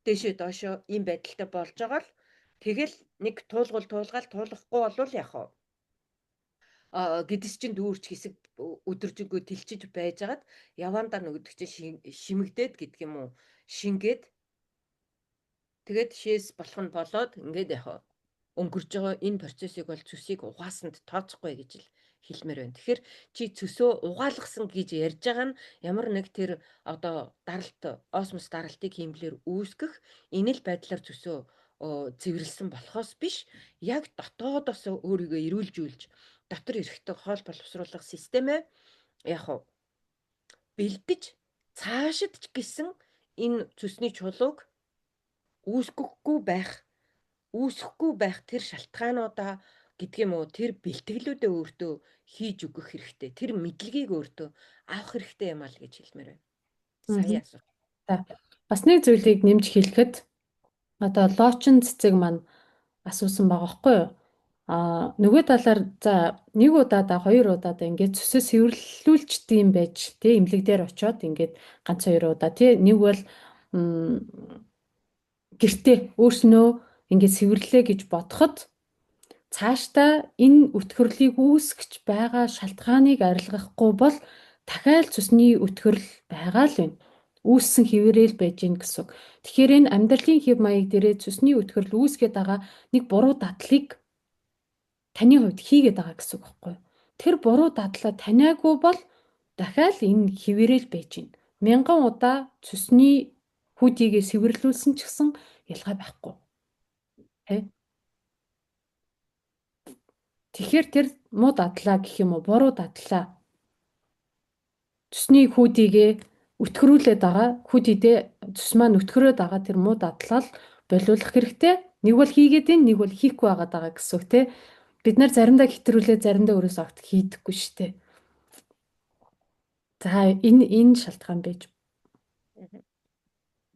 дээшээ доошоо ийм байдалтай болж байгаа л тэгэл нэг туулгал туулгаал туулахгүй болвол яах вэ? Гэдэс чинь дүүрч хэсэг өдөржингөө тэлчиж байжгаад явандаа нөгдөг чинь шимэгдээд гэдэг юм уу, шингээд тэгээд шээс болох нь болоод ингээд яах вэ? Өнгөрж байгаа энэ процессыг бол цөсийг угаасанд тооцохгүй гэж л хэлмээр байна. Тэгэхээр чи цөсөө угаалгасан гэж ярьж байгаа нь ямар нэг тэр одоо даралт, осмос даралтыг хиймлэр үүсгэх энэ л байдлаар цөсөө цэвэрлсэн болохоос биш, яг дотоодоос өөрийгөө эрүүлжүүлж дотор эрэхтэй хоол боловсруулах системээ яг уу бэлдэж цаашид ч гэсэн энэ цөсний чулууг үүсгэхгүй байх, үүсэхгүй байх тэр шалтгаануудаа гэдэг юм уу, тэр бэлтгэлүүдээ өөртөө хийж өгөх хэрэгтэй. Тэр мэдлэгийг өөртөө авах хэрэгтэй юм аа л гэж хэлмээр байна. Сая асуу. За. Бас нэг зүйлийг нэмж хэлэхэд одоо лоочин цэцэг маань асуусан байгаа байхгүй юу? Нөгөө талаар за нэг удаадаа хоёр удаадаа ингээд цөсөө сэвэрлүүлчихдээ юм байж тий, эмнэлэг дээр очиод ингээд ганц хоёр удаа тий, нэг бол гэртээ өөрснөө ингээд сэвэрлээ гэж бодоход цаашдаа энэ өтгөрлийг үүсгэж байгаа шалтгааныг арилгахгүй бол дахиад цөсний өтгөрл байгаа л байна. Үүссэн хэвээрээ л байж гин гэсэн үг. Тэгэхээр энэ амьдралын хэв маяг дээрээ цөсний өтгөрл үүсгээд байгаа нэг буруу дадлыг таны хувьд хийгээд байгаа гэсэн үг байхгүй юу? Тэр буруу дадлаа таниагүй бол дахиад энэ хэвээрээ л байж гин. Мянган удаа цөсний хүүдийгээ сэвэрлүүлсэн ч гэсэн ялгаа байхгүй. Тэ? Тэгэхээр тэр муу дадлаа гэх юм уу, буруу дадлаа цөсний хүүдийгээ өтгөрүүлээд байгаа, хүүдийдээ цөс маань өтгөрөөд байгаа тэр муу дадлаа л болиулах хэрэгтэй. Нэг бол хийгээд байна, нэг бол хийхгүй байгаад байгаа гэсэн үг, тэ. Бид нар заримдаа хэтрүүлээ, заримдаа өөрөөсөө огт хийдэггүй шүү дээ. За, энэ шалтгаан байж.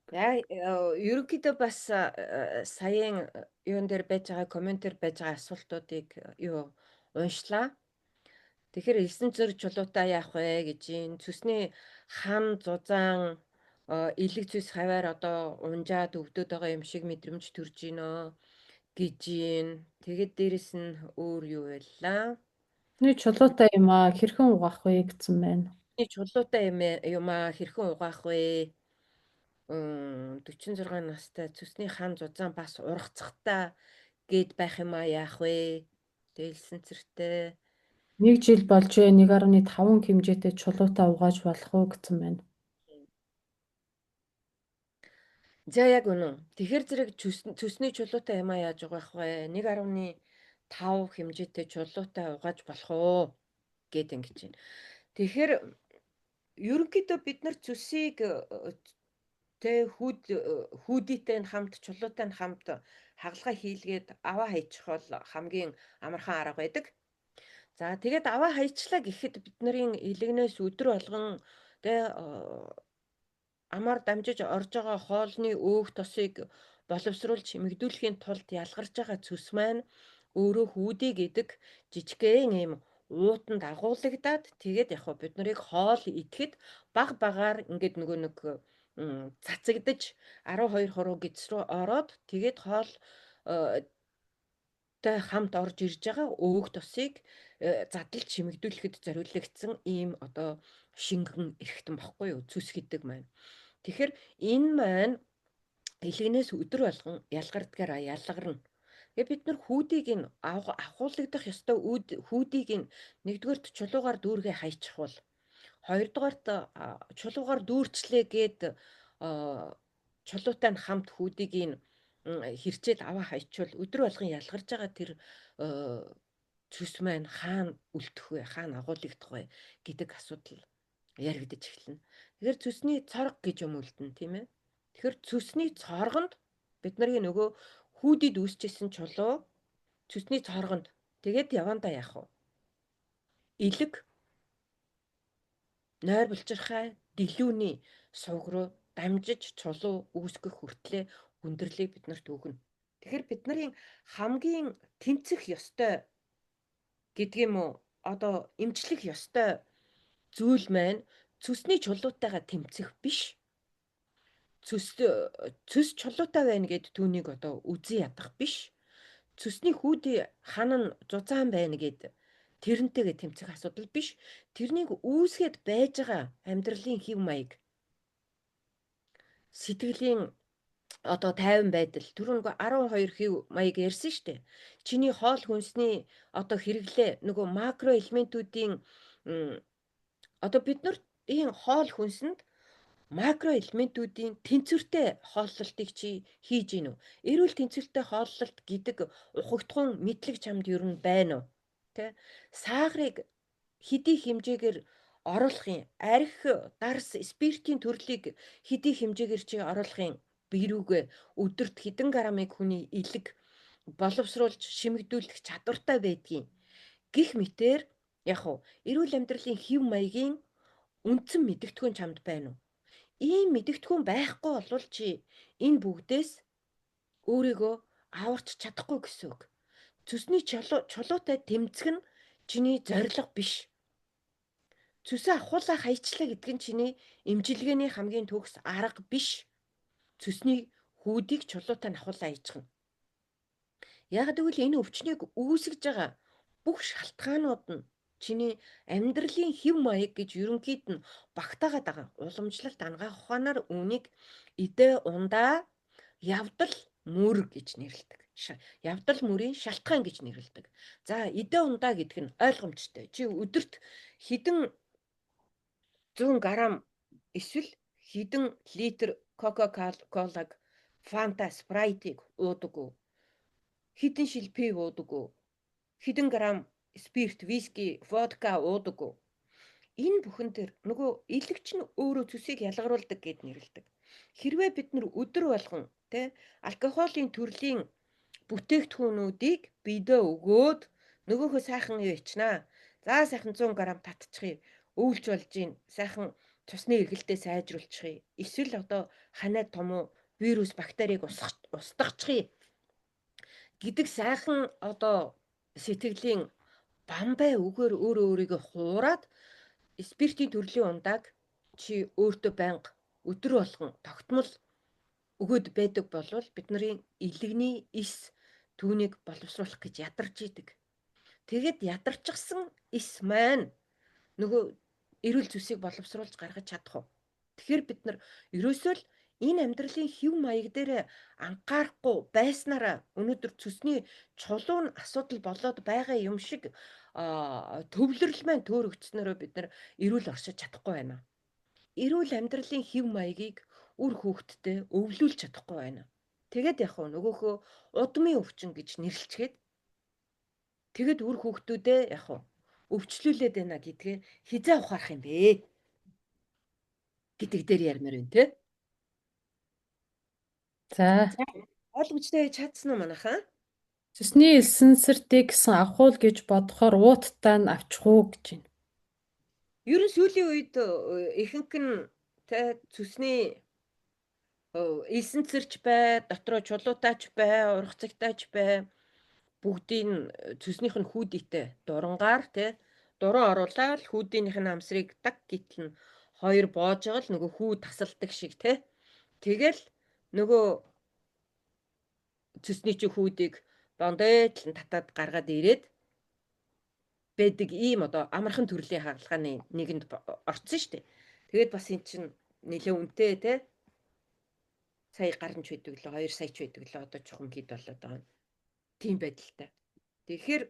За, ерөнхийдөө бас саяын юун дээр байж байгаа, комментээр байж байгаа асуултуудыг юу уншлаа. Тэгэхээр элсэн зөр чулуутай яах вэ гэж юм. Цөсний хам зузаан элэг цөс хаваар одоо унжаад өвдөд байгаа юм шиг мэдрэмж төрж гинөө гэж юм. Тэгээд дээрэс нь өөр юу байлаа? Нэг чулуутай юм аа хэрхэн угаах вэ гэсэн байна. Нэг чулуутай юм аа хэрхэн угаах вэ? 46 настай цөсний хам зузаан бас ургацхтаа гээд байх юм аа яах вэ? Дээлсэн цэртэй. Нэг жил болж 1.5 хэмжээтэй чулуутай угааж болох уу гэсэн байна. За, яг үнэн. Тэгэхээр зэрэг цөсний чулуутай юм аа яаж угаах вэ? 1.5 хэмжээтэй чулуутай угааж болох уу гэд ингэж байна. Тэгэхээр ерөнхийдөө бид нар цөсийг тэ хүүдийтэй нь хамт, чулуутай нь хамт хагалгаа хийлгээд аваа хайчих бол хамгийн амархан арга байдаг. За, тэгээд аваа хайчлаа гэхэд бид нарын элэгнээс өдөр болгон тэ амар дамжиж орж байгаа хоолны өөх тосыг боловсруулж чимэгдүүлэхийн тулд ялгарч байгаа цөс маань өөрөө хүүдий гэдэг жижигхэн ийм уутанд агуулгадаад, тэгээд яг бид нарыг хоол идэхэд баг багаар ингээд нөгөө нэг цацагдаж 12 хуруу гэдэс рүү ороод, тэгээд хоол тай хамт орж ирж байгаа өөх тосыг задлж чимэгдүүлэхэд зориулагдсан ийм одоо шингэн эрхтэн бохгүй юу, цөс гэдэг маань. Тэгэхээр энэ маань элэгнээс өдөр болгон ялгардгаараа ялгарна. Тэгээ бид нар хүүдийг нь агуулгадах ёстой хүүдийг нь нэгдүгээрт чулуугаар дүүргээ хайчих бол, хоёрдугаарт чулуугаар дүүрчлээ гээд чулуутай нь хамт хүүдийг нь хэрчээл аваа хайчвал өдөр болгон ялгарч байгаа тэр цөс маань хаана үлдэх вэ, хаана агуулгадах вэ гэдэг асуудал яригдаж эхэлнэ. Тэгэхээр цөсний цорго гэж юм үлдэнэ, тийм ээ. Тэгэхээр цөсний цоргонд бид нарын нөгөө хүүдэд үүсчихсэн чулуу цөсний цоргонд тэгээд явандаа яах вэ? Элэг нойр булчирхай дэлүүний сувг руу дамжиж чулуу үүсгэх хүртлээ хүндрэлийг бид нарт өгнө. Тэгэхээр бид нарын хамгийн тэмцэх ёстой гэдэг юм уу, одоо эмчлэх ёстой зүйл маань цөсний чулуутайгаа тэмцэх биш. Цөс чулуутай байна гэд түүнийг одоо үзэн ядах биш. Цөсний хүүдий хан нь зузаан байна гэд тэрнтэйгээ тэмцэх асуудал биш. Тэрнийг үүсгээд байж байгаа амьдралын хэв маяг, сэтгэлийн одоо тайван байдал, түрүү нөгөө 12 хэв маяг ярьсан шүү дээ. Чиний хоол хүнсний одоо хэрэглээ, нөгөө макро элементүүдийн одоо бид нар ийм хоол хүнсэнд макро элементүүдийн тэнцвэртэй хооллолтыг чи хийж гин үү? Эрүүл тэнцвэртэй хооллолт гэдэг ухагтхуун мэдлэг чамд ер нь байна уу? Тэ? Сахарыг хэдий хэмжээгээр оруулах юм? Арх, дарс, спиртийн төрлийг хэдий хэмжээгээр чи оруулах юм? Бие рүүгээ өдөрт хэдэн грамыг хүний элэг боловсруулж шимэгдүүлэх чадвартай байдгийг гих мэтэр яг уу эрүүл амьдралын хэв маягийн үндсэн мэдэгдэхүүн чамд байна уу? Ийм мэдэгдэхүүн байхгүй болвол чи энэ бүгдээс өөрийгөө аварч чадахгүй гэсэн үг. Цөсний чулуутай тэмцэх нь чиний зорилго биш. Цөсөө авахуулаа хаячлаа гэдэг нь чиний эмчилгээний хамгийн төгс арга биш. Цөсний хүүдийг чулуутай нь авахуулаа хийчих нь. Яг гэвэл энэ өвчнийг үүсгэж байгаа бүх шалтгаанууд нь чиний амьдралын хэв маяг гэж ерөнхийд нь багтаагаад байгаа. Уламжлалт анагаах ухаанаар үүнийг идэ ундаа явдал мөр гэж нэрлэдэг. Явдал мөрийн шалтгаан гэж нэрлэдэг. За, идэ ундаа гэдэг нь ойлгомжтой. Чи өдөрт хэдэн 100 грамм эсвэл хэдэн литр Кока-Колаг, Фанта, Спрайтыг уудаг уу? Хэдэн шил пив уудаг уу? Хэдэн грамм спирт, виски, водка уудаг уу? Энэ бүхэн дээр нөгөө илэгч нь өөрөө цөсийг ялгаруулдаг гэд нэрлэдэг. Хэрвээ бид нар өдөр болгон тэ алкоголын төрлийн бүтээгдэхүүнүүдийг биедээ өгөөд нөгөөхөө сайхан юу ичнэ. За, сайхан 100 г татчихъя. Өвлж болж гин сайхан цусны эргэлтээ сайжруулчихъя. Эсвэл одоо ханаа том уу вирус бактерийг устгачихъя гэдэг сайхан одоо сэтгэлийн бамбай үгээр өөрөө өөрийгөө хуураад спиртийн төрлийн ундааг чи өөртөө байнга өдөр болгон тогтмол өгөөд байдаг болвол бидний илэгний эс түүнийг боловсруулах гэж ядарч идэг. Тэгэд ядарчихсан эс маань нөгөө эрүүл зүсийг боловсруулж гаргаж чадах уу? Тэгэхээр бид нар ерөөсөө л энэ амьдралын хэв маяг дээр анхаарахгүй байснараа өнөөдөр цөсний чулуу нь асуудал болоод байгаа юм шиг төвлөрөл маань төөрөгдснөөрөө бид нар эрүүл оршиж чадахгүй байна. Эрүүл амьдралын хэв маягийг үр хүүхэдтэй өвлүүлж чадахгүй байна. Тэгээд яг хөө нөгөөхөө удмын өвчин гэж нэрлэчихэд тэгэд үр хүүхдүүдээ яг хөө өвчлүүлээд байна гэдгээ хизээ ухаарах юм бэ гэдэг дээр ярмаар байна те. За. Ойлгомжтой чадсан уу манайхаа? Цөсний элсэнсэртийг гэсэн авах уу гэж бодохоор ууттай нь авчих уу гэж байна. Ер нь сүүлийн үед ихэнх нь тэ цөсний элсэнцэрч бай, дотроо чулуутаач бай, ургацагтаач бай, бүгдийн цөснийх нь хүүдийтэй дурангаар тэ дуран оруулаад хүүдийнх нь амсрыг даг гítэл нь хоёр боож байгаа л нөгөө хүү тасалдаг шиг тэ. Тэгэл нөгөө цөсний чи хүүдийг бондойтл нь татаад гаргаад ирээд байдаг ийм одоо амархан төрлийн хагалгааны нэгэнд орцсон шүү дээ. Тэгээд бас эн чинь нэлээ үнэтэй те. Сая гаранч байдаг лөө 2 сая ч байдаг лөө одоо чухам хэд болоод байгаа юм. Тийм байдалтай. Тэгэхээр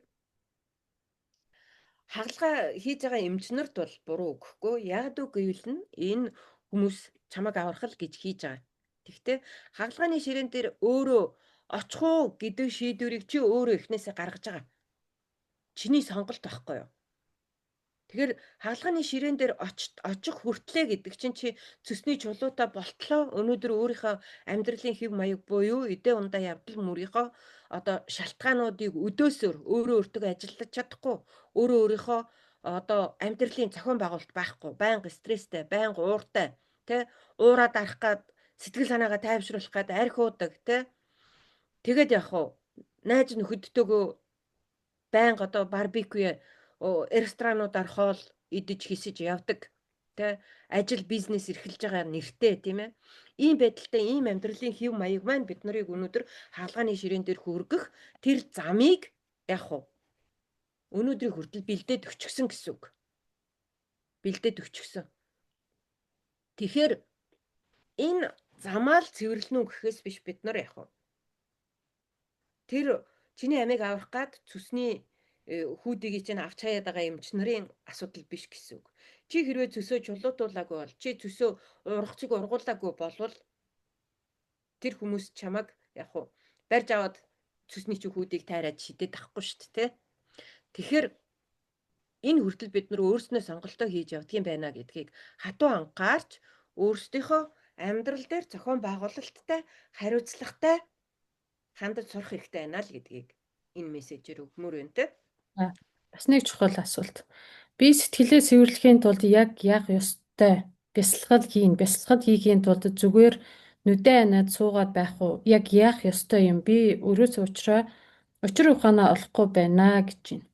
хагалгаа хийж байгаа эмчнэрт бол буруу өгөхгүй. Яг үг гэвэл нь энэ хүмүүс чамайг аврах л гэж хийж байгаа. Тэгвэл хагалгааны ширээн дээр өөрөө очих уу гэдэг шийдвэрийг чи өөрөө эхнээсээ гаргаж байгаа. Чиний сонголт байхгүй юу? Тэгэхээр хагалгааны ширээн дээр очих хүртлээ гэдэг чинь чи цөсний чулуутай болтлоо өнөөдөр өөрийнхөө амьдралын хэв маяг буюу эдээ ундаа явдал мөрийнхөө одоо шалтгаануудыг өдөөсөр өөрөө өөртөө ажиллаж чадахгүй, өөрөө өөрийнхөө одоо амьдралын зохион байгуулалт байхгүй, байнга стресстэй, байнга ууртай, тэ уураад арах гад сэтгэл санаагаа тайвшруулах гад архи уудаг, тэ тэгээд яг уу найз нөхөдтэйгөө байнга одоо барбекю ресторануудаар хоол идэж хисэж явдаг, тэ ажил бизнес эрхэлж байгаа нэртэй, тийм ээ. Ийм байдалтай ийм амьдралын хэв маяг маань бид нарыг өнөөдөр хаалганы ширээн дээр хүргэх тэр замыг яг уу өнөөдрийг хүртэл бэлдээд өчгсөн гэсэн үг. Бэлдээд өчгсөн. Тэгэхээр энэ замаа л цэвэрлэнэ үү гэхээс биш бид нар яг уу тэр чиний амийг аврах гад цөсний хүүдийг чинь авч хаяад байгаа эмч нарын асуудал биш гэсэн үг. Чи хэрвээ цөсөө чулуутуулаагүй бол, чи цөсөө ургацыг ургуулаагүй болвол тэр хүмүүс чамайг яг уу барьж аваад цөсний чи хүүдийг тайраад шидэд авахгүй шүү дээ, тэ. Тэгэхээр энэ хүртэл бид нар өөрснөө сонголтоо хийж явдгийн байна гэдгийг хатуу анхаарч өөрсдийнхөө амьдрал дээр зохион байгуулалттай, хариуцлагатай хандаж сурах хэрэгтэй байна л гэдгийг энэ мессежээр өгмөр байна те. Бас нэг чухал асуулт. Би сэтгэлээ цэвэрлэхийн тулд яг яах ёстой гэж Бясалгал хийн. Бясалгал хийхийн тулд зүгээр нүдээ аниад суугаад байх уу? Яг яах ёстой юм? Би өөрөөсөө учир ухаанаа олохгүй байна гэж байна.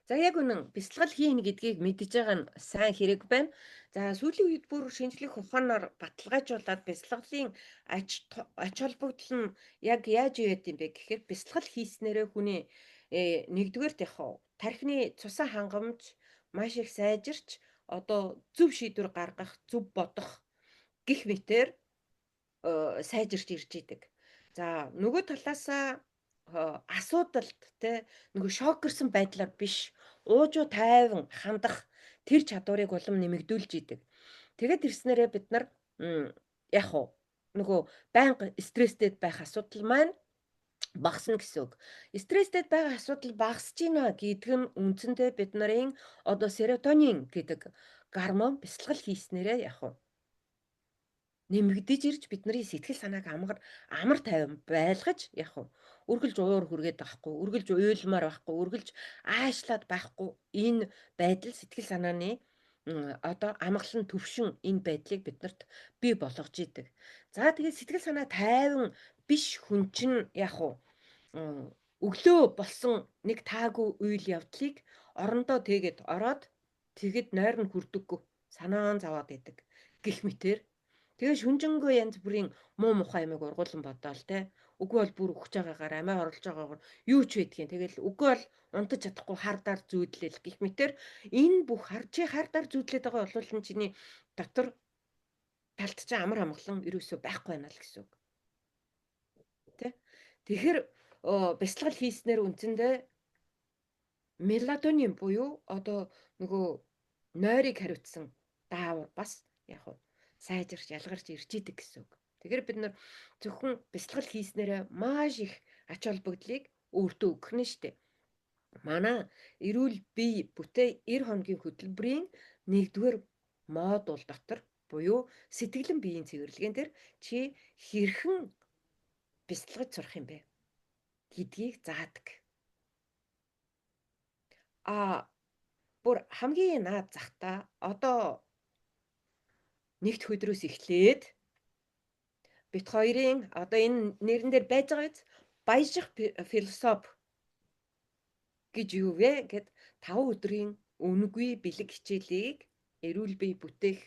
За яг үнэн бясалгал хийн гэдгийг мэдж байгаа нь сайн хэрэг байна. За сүүлийн үед бүр шинжлэх ухаанаар баталгаажуулаад бясалгалын ач холбогдол нь яг яаж юу яд юм бэ гэхээр бясалгал хийснээрээ хүний нэгдүгээрт яг тархины цусан хангамж маш их сайжирч одоо зөв шийдвэр гаргах, зөв бодох гих мэтэр сайжирч ирж идэг. За нөгөө талаасаа асуудалд те нөгөө шокерсон байдлаар биш уужуу тайван хандах тэр чадварыг улам нэмэгдүүлж идэг. Тэгээд ирснээрээ бид нар яг уу нөгөө байнга стресстэй байх асуудал маань багасна гэсэн үг. Стресстэй байгаа асуудал багасж байна гэдэг нь үндсэндээ бид нарын одоо серотонин гэдэг гормон бясалгал хийснээрээ яг уу нэмэгдэж ирж бидний сэтгэл санааг амар тайван байлгаж яг уу үргэлж уур хүргээд байхгүй, үргэлж уйлмаар байхгүй, үргэлж аашлаад байхгүй энэ байдал сэтгэл санааны одоо амгалан төвшин энэ байдлыг биднэрт бий болгож идэг. За тэгээд сэтгэл санаа тайван биш хүн чинь яг уу өглөө болсон нэг таагүй үйл явдлыг орондоо тэгээд ороод тэгэд нойр нь хүрдэггүй санаан заваад идэг гэх мэтэр. Тэгээ шүнжэнгөө янз бүрийн муу мухай юмыг ургуулan бодоол те. Үгүй бол бүр өгч байгаагаар амиа орлож байгаагаар юу ч байдгийг. Тэгэл үгүй бол унтаж чадахгүй хардаар зүүдлэл гэх мэтэр энэ бүх чи хардаар зүүдлээд байгаа бол нь чиний дотор талд чинь амар амгалан ерөөсөө байхгүй байна л гэсэн үг. Тэ? Тэгэхээр бясалгал хийснээр үндсэндээ мелатонин буюу одоо нөгөө нойрыг хариуцсан даавар бас яг уу сайжирч ялгарч ирж идэг гэсэн үг. Тэгэхээр бид нар зөвхөн бясалгал хийснээрээ маш их ач холбогдлыг өөртөө өгөх нь шүү дээ. Манай эрүүл бие бүтээ 90 хоногийн хөтөлбөрийн нэгдүгээр модуль дотор буюу сэтгэлэн биеийн цэвэрлэгээн дээр чи хэрхэн бясалгаж сурах юм бэ гэдгийг заадаг. А бүр хамгийн наад захта одоо нэгд өдрөөс эхлээд бит хоёрын одоо энэ нэрэн дээр байж байгаа биз баяжих философи гэж юу вэ гэд 5 өдрийн үнэгүй бэлэг хичээлийг эрүүл бие бүтээх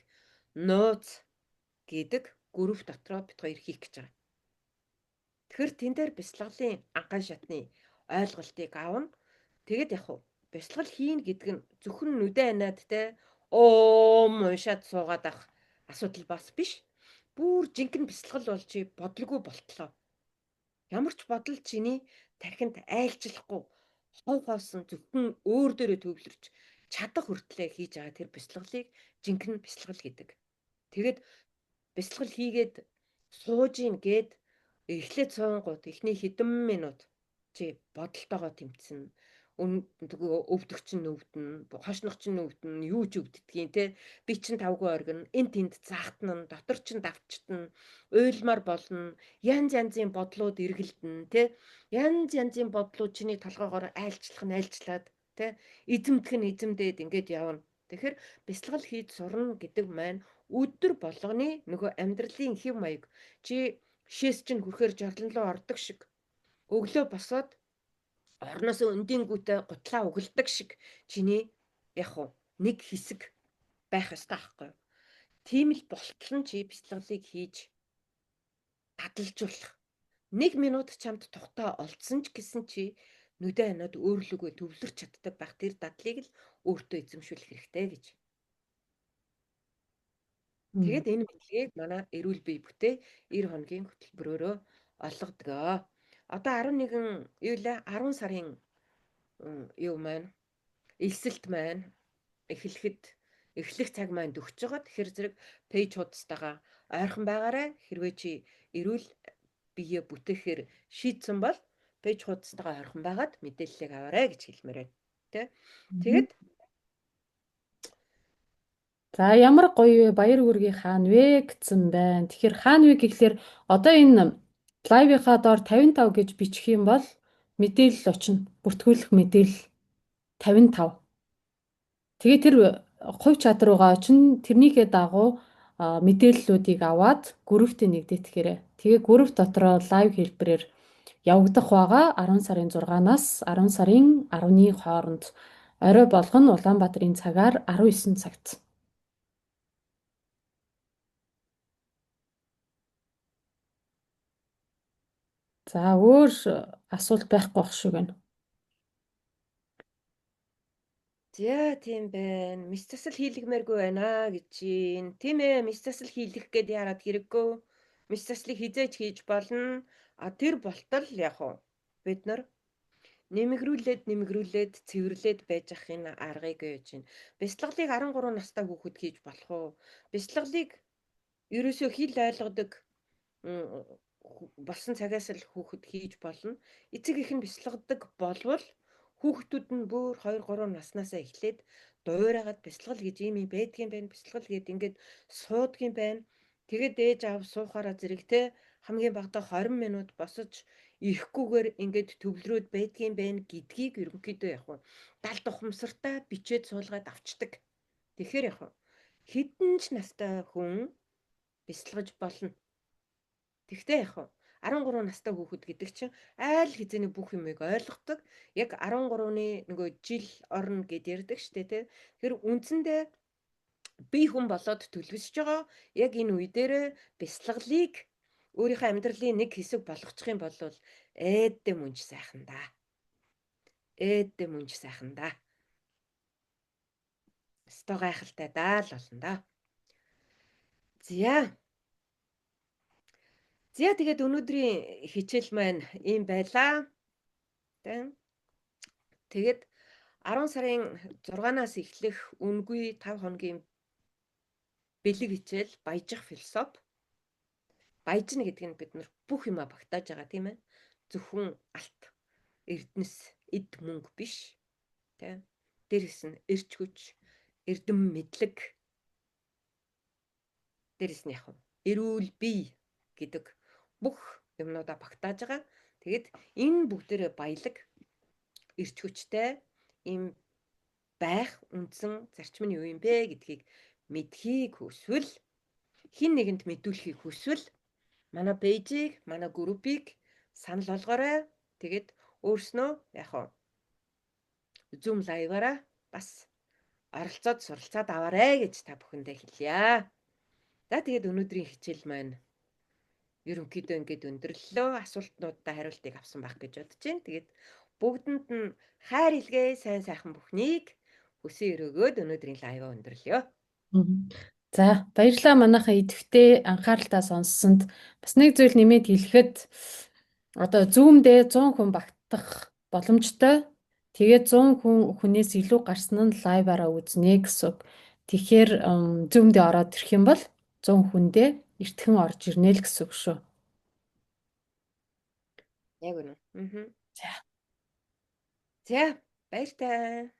нууц гэдэг групп дотроо бит хоёр хийх гэж байгаа. Тэгэхээр тэн дээр бясалгалын ангаан шатны ойлголтыг авна. Тэгэд яг уу бясалгал хийн гэдэг нь зөвхөн нүдэ аниад те оом уншаад суугаад авах асуудал бас биш. Бүр жинхэнэ бясалгал бол чи бодлого болтлоо. Ямар ч бодол чиний тархинд айлчлахгүй хов хоосон зөвхөн өөр дээрээ төвлөрч чадах хүртлээр хийж байгаа тэр бясалгалыг жинхэнэ бясалгал гэдэг. Тэгээд бясалгал хийгээд сууж ийн гээд эхлээд суунгууд эхний хэдэн минут чи бодолтойгоо тэмцэн өвдөх чинь өвдөн, хошнох чинь өвдөн, юу ч өвддгийн те. Би чинь тавгүй оргино, эн тэнд заахтна, дотор чинь давчтна, уйлмар болно, янз янзын бодлууд эргэлдэнэ те. Янз янзын бодлууд чиний толгоогоор айлчлах нь айлчлаад те. Эзэмдэх нь эзэмдээд ингээд явна. Тэгэхээр бясалгал хийж сурна гэдэг маань өдөр болгоны нөгөө амьдралын хэв маяг чи шээс чинь хүрхээр жорлон руу ордог шиг өглөө босоод орноос өндингүүтээ гутлаа угалдаг шиг чиний яг уу нэг хэсэг байх ёстой аахгүй юу. Тийм л болтол нь чи бяцлаглалыг хийж дадалжуулах. Нэг минут чамд тухтай олдсон ч гэсэн чи нүдэ аниад өөрлөгөө төвлөрч чаддаг байх тэр дадлыг л өөртөө эзэмшүүлэх хэрэгтэй гэж. Тэгээд энэ мэдлэгийг манай эрүүл бие бүтээ 90 хоногийн хөтөлбөрөөрөө олгодог. Одоо 11 юу лээ 10 сарын юу маань элсэлт маань эхлэхэд эхлэх цаг маань дөхөж байгаа. Тэгэхээр зэрэг пэйж хуудастайгаа ойрхон байгаарай. Хэрвээ чи эрүүл бие бүтээхээр шийдсэн бол пэйж хуудастайгаа ойрхон байгаад мэдээллийг аваарай гэж хэлмээр байна. Тэ? Тэгээд За ямар гоё вэ? Баяр хүргэе хаана вэ гэсэн байна. Тэгэхээр хаана вэ гэхлээр одоо энэ live-ийнхаа доор 55 гэж бичих юм бол мэдээлэл очино. Бүртгүүлэх мэдээлэл 55. Тэгээ тэр Хувь чат руугаа очин, тэрнийхээ дагуу мэдээллүүдийг аваад групптэй нэгдэтгэрээ. Тэгээ групп дотроо live хэлбэрээр явагдах байгаа 10 сарын 6-наас 10 сарын 10-ны хооронд орой болгоно Улаанбаатарын цагаар 19 цагт. За, өөр асуулт байхгүй байх шиг байна. За, тийм байна. Мэс засал хийлгэмээргүй байна гэж чинь. Тийм ээ, мэс засал хийлгэх гээд яарад хэрэггүй. Мэс заслыг хизээж хийж болно. А тэр болтол яг уу бид нар нэмэгрүүлээд нэмэгрүүлээд цэвэрлээд байж ах энэ аргыг гэж байна. Бяцлаглыг 13 настай хүүхэд хийж болох уу? Бяцлаглыг ерөөсөө хэл ойлгодог болсон цагаас л хүүхэд хийж болно. Эцэг их нь бяцлагдаг болвол хүүхдүүд нь бүр 2 3 наснаасаа эхлээд дуурайгаад бяцлал гэж ийм юм байдгийн байна. Бяцлал гэд ингээд суудгийн байна. Тэгээд ээж аав суухаараа зэрэг те хамгийн багадаа 20 минут босож ирэхгүйгээр ингээд төвлөрөөд байдгийн байна гэдгийг ерөнхийдөө яг хуу далд ухамсартаа бичээд суулгаад авчдаг. Тэгэхээр яг хуу хэдэн ч настай хүн бяцлагаж болно. Тэгтээ яг хуу 13 настай хүүхэд гэдэг чинь айл хэзээний бүх юмыг ойлгодог. Яг 13-ны нөгөө жил орно гэд ярьдаг штэ тий. Тэр үндсэндээ би хүн болоод төлөвшөж байгаа яг энэ үе дээр бяцлаглыг өөрийнхөө амьдралын нэг хэсэг болгочих юм бол ээдтэй мөнж сайхан да. Ээдтэй мөнж сайхан да. Өстой гайхалтай даа л болно да. За. За, тэгээд өнөөдрийн хичээл маань ийм байлаа. Тэ. Тэгээд 10 сарын 6-наас эхлэх үнгүй 5 хоногийн бэлэг хичээл баяжих философи. Баяжна гэдэг нь бид нар бүх юмаа багтааж байгаа, тийм ээ. Зөвхөн алт, эрдэнэс, эд мөнгө биш. Тэ. Дээрээс нь эрч хүч, эрдэм мэдлэг. Дээрээс нь яг эрүүл бие гэдэг бүх юмнуудаа багтааж байгаа. Тэгээд энэ бүгдээрээ баялаг, эрч хүчтэй ийм байх үндсэн зарчим нь юу юм бэ гэдгийг мэдхийг хүсвэл, хэн нэгэнд мэдүүлэхийг хүсвэл манай page ийг, манай группийг санал болгоорой. Тэгээд өөрснөө яг хуу Zoom live-аараа бас оролцоод суралцаад аваарэ гэж та бүхэндээ хэлье. За, тэгээд өнөөдрийн хичээл маань ерөнхийдөө ингээд өндөрлөлөө. Асуултнуудаа хариултыг авсан байх гэж бодож байна. Тэгээд бүгдэнд нь хайр илгээ, сайн сайхан бүхнийг хүсэн өрөөгөөд өнөөдрийн live аа өндөрлөё. За, баярлалаа манайхаа идэвхтэй анхааралтай сонссонд. Бас нэг зүйл нэмээд хэлэхэд одоо Zoom дээр 100 хүн багтах боломжтой. Тэгээд 100 хүн хүнээс илүү гарсан нь live аараа үзнэ гэсэн үг. Тэгэхээр Zoom дээр ороод ирэх юм бол 100 хүндээ эртхэн орж ирнэ л гэсэн үг шүү. Яг үнэ. За. За, баяртай.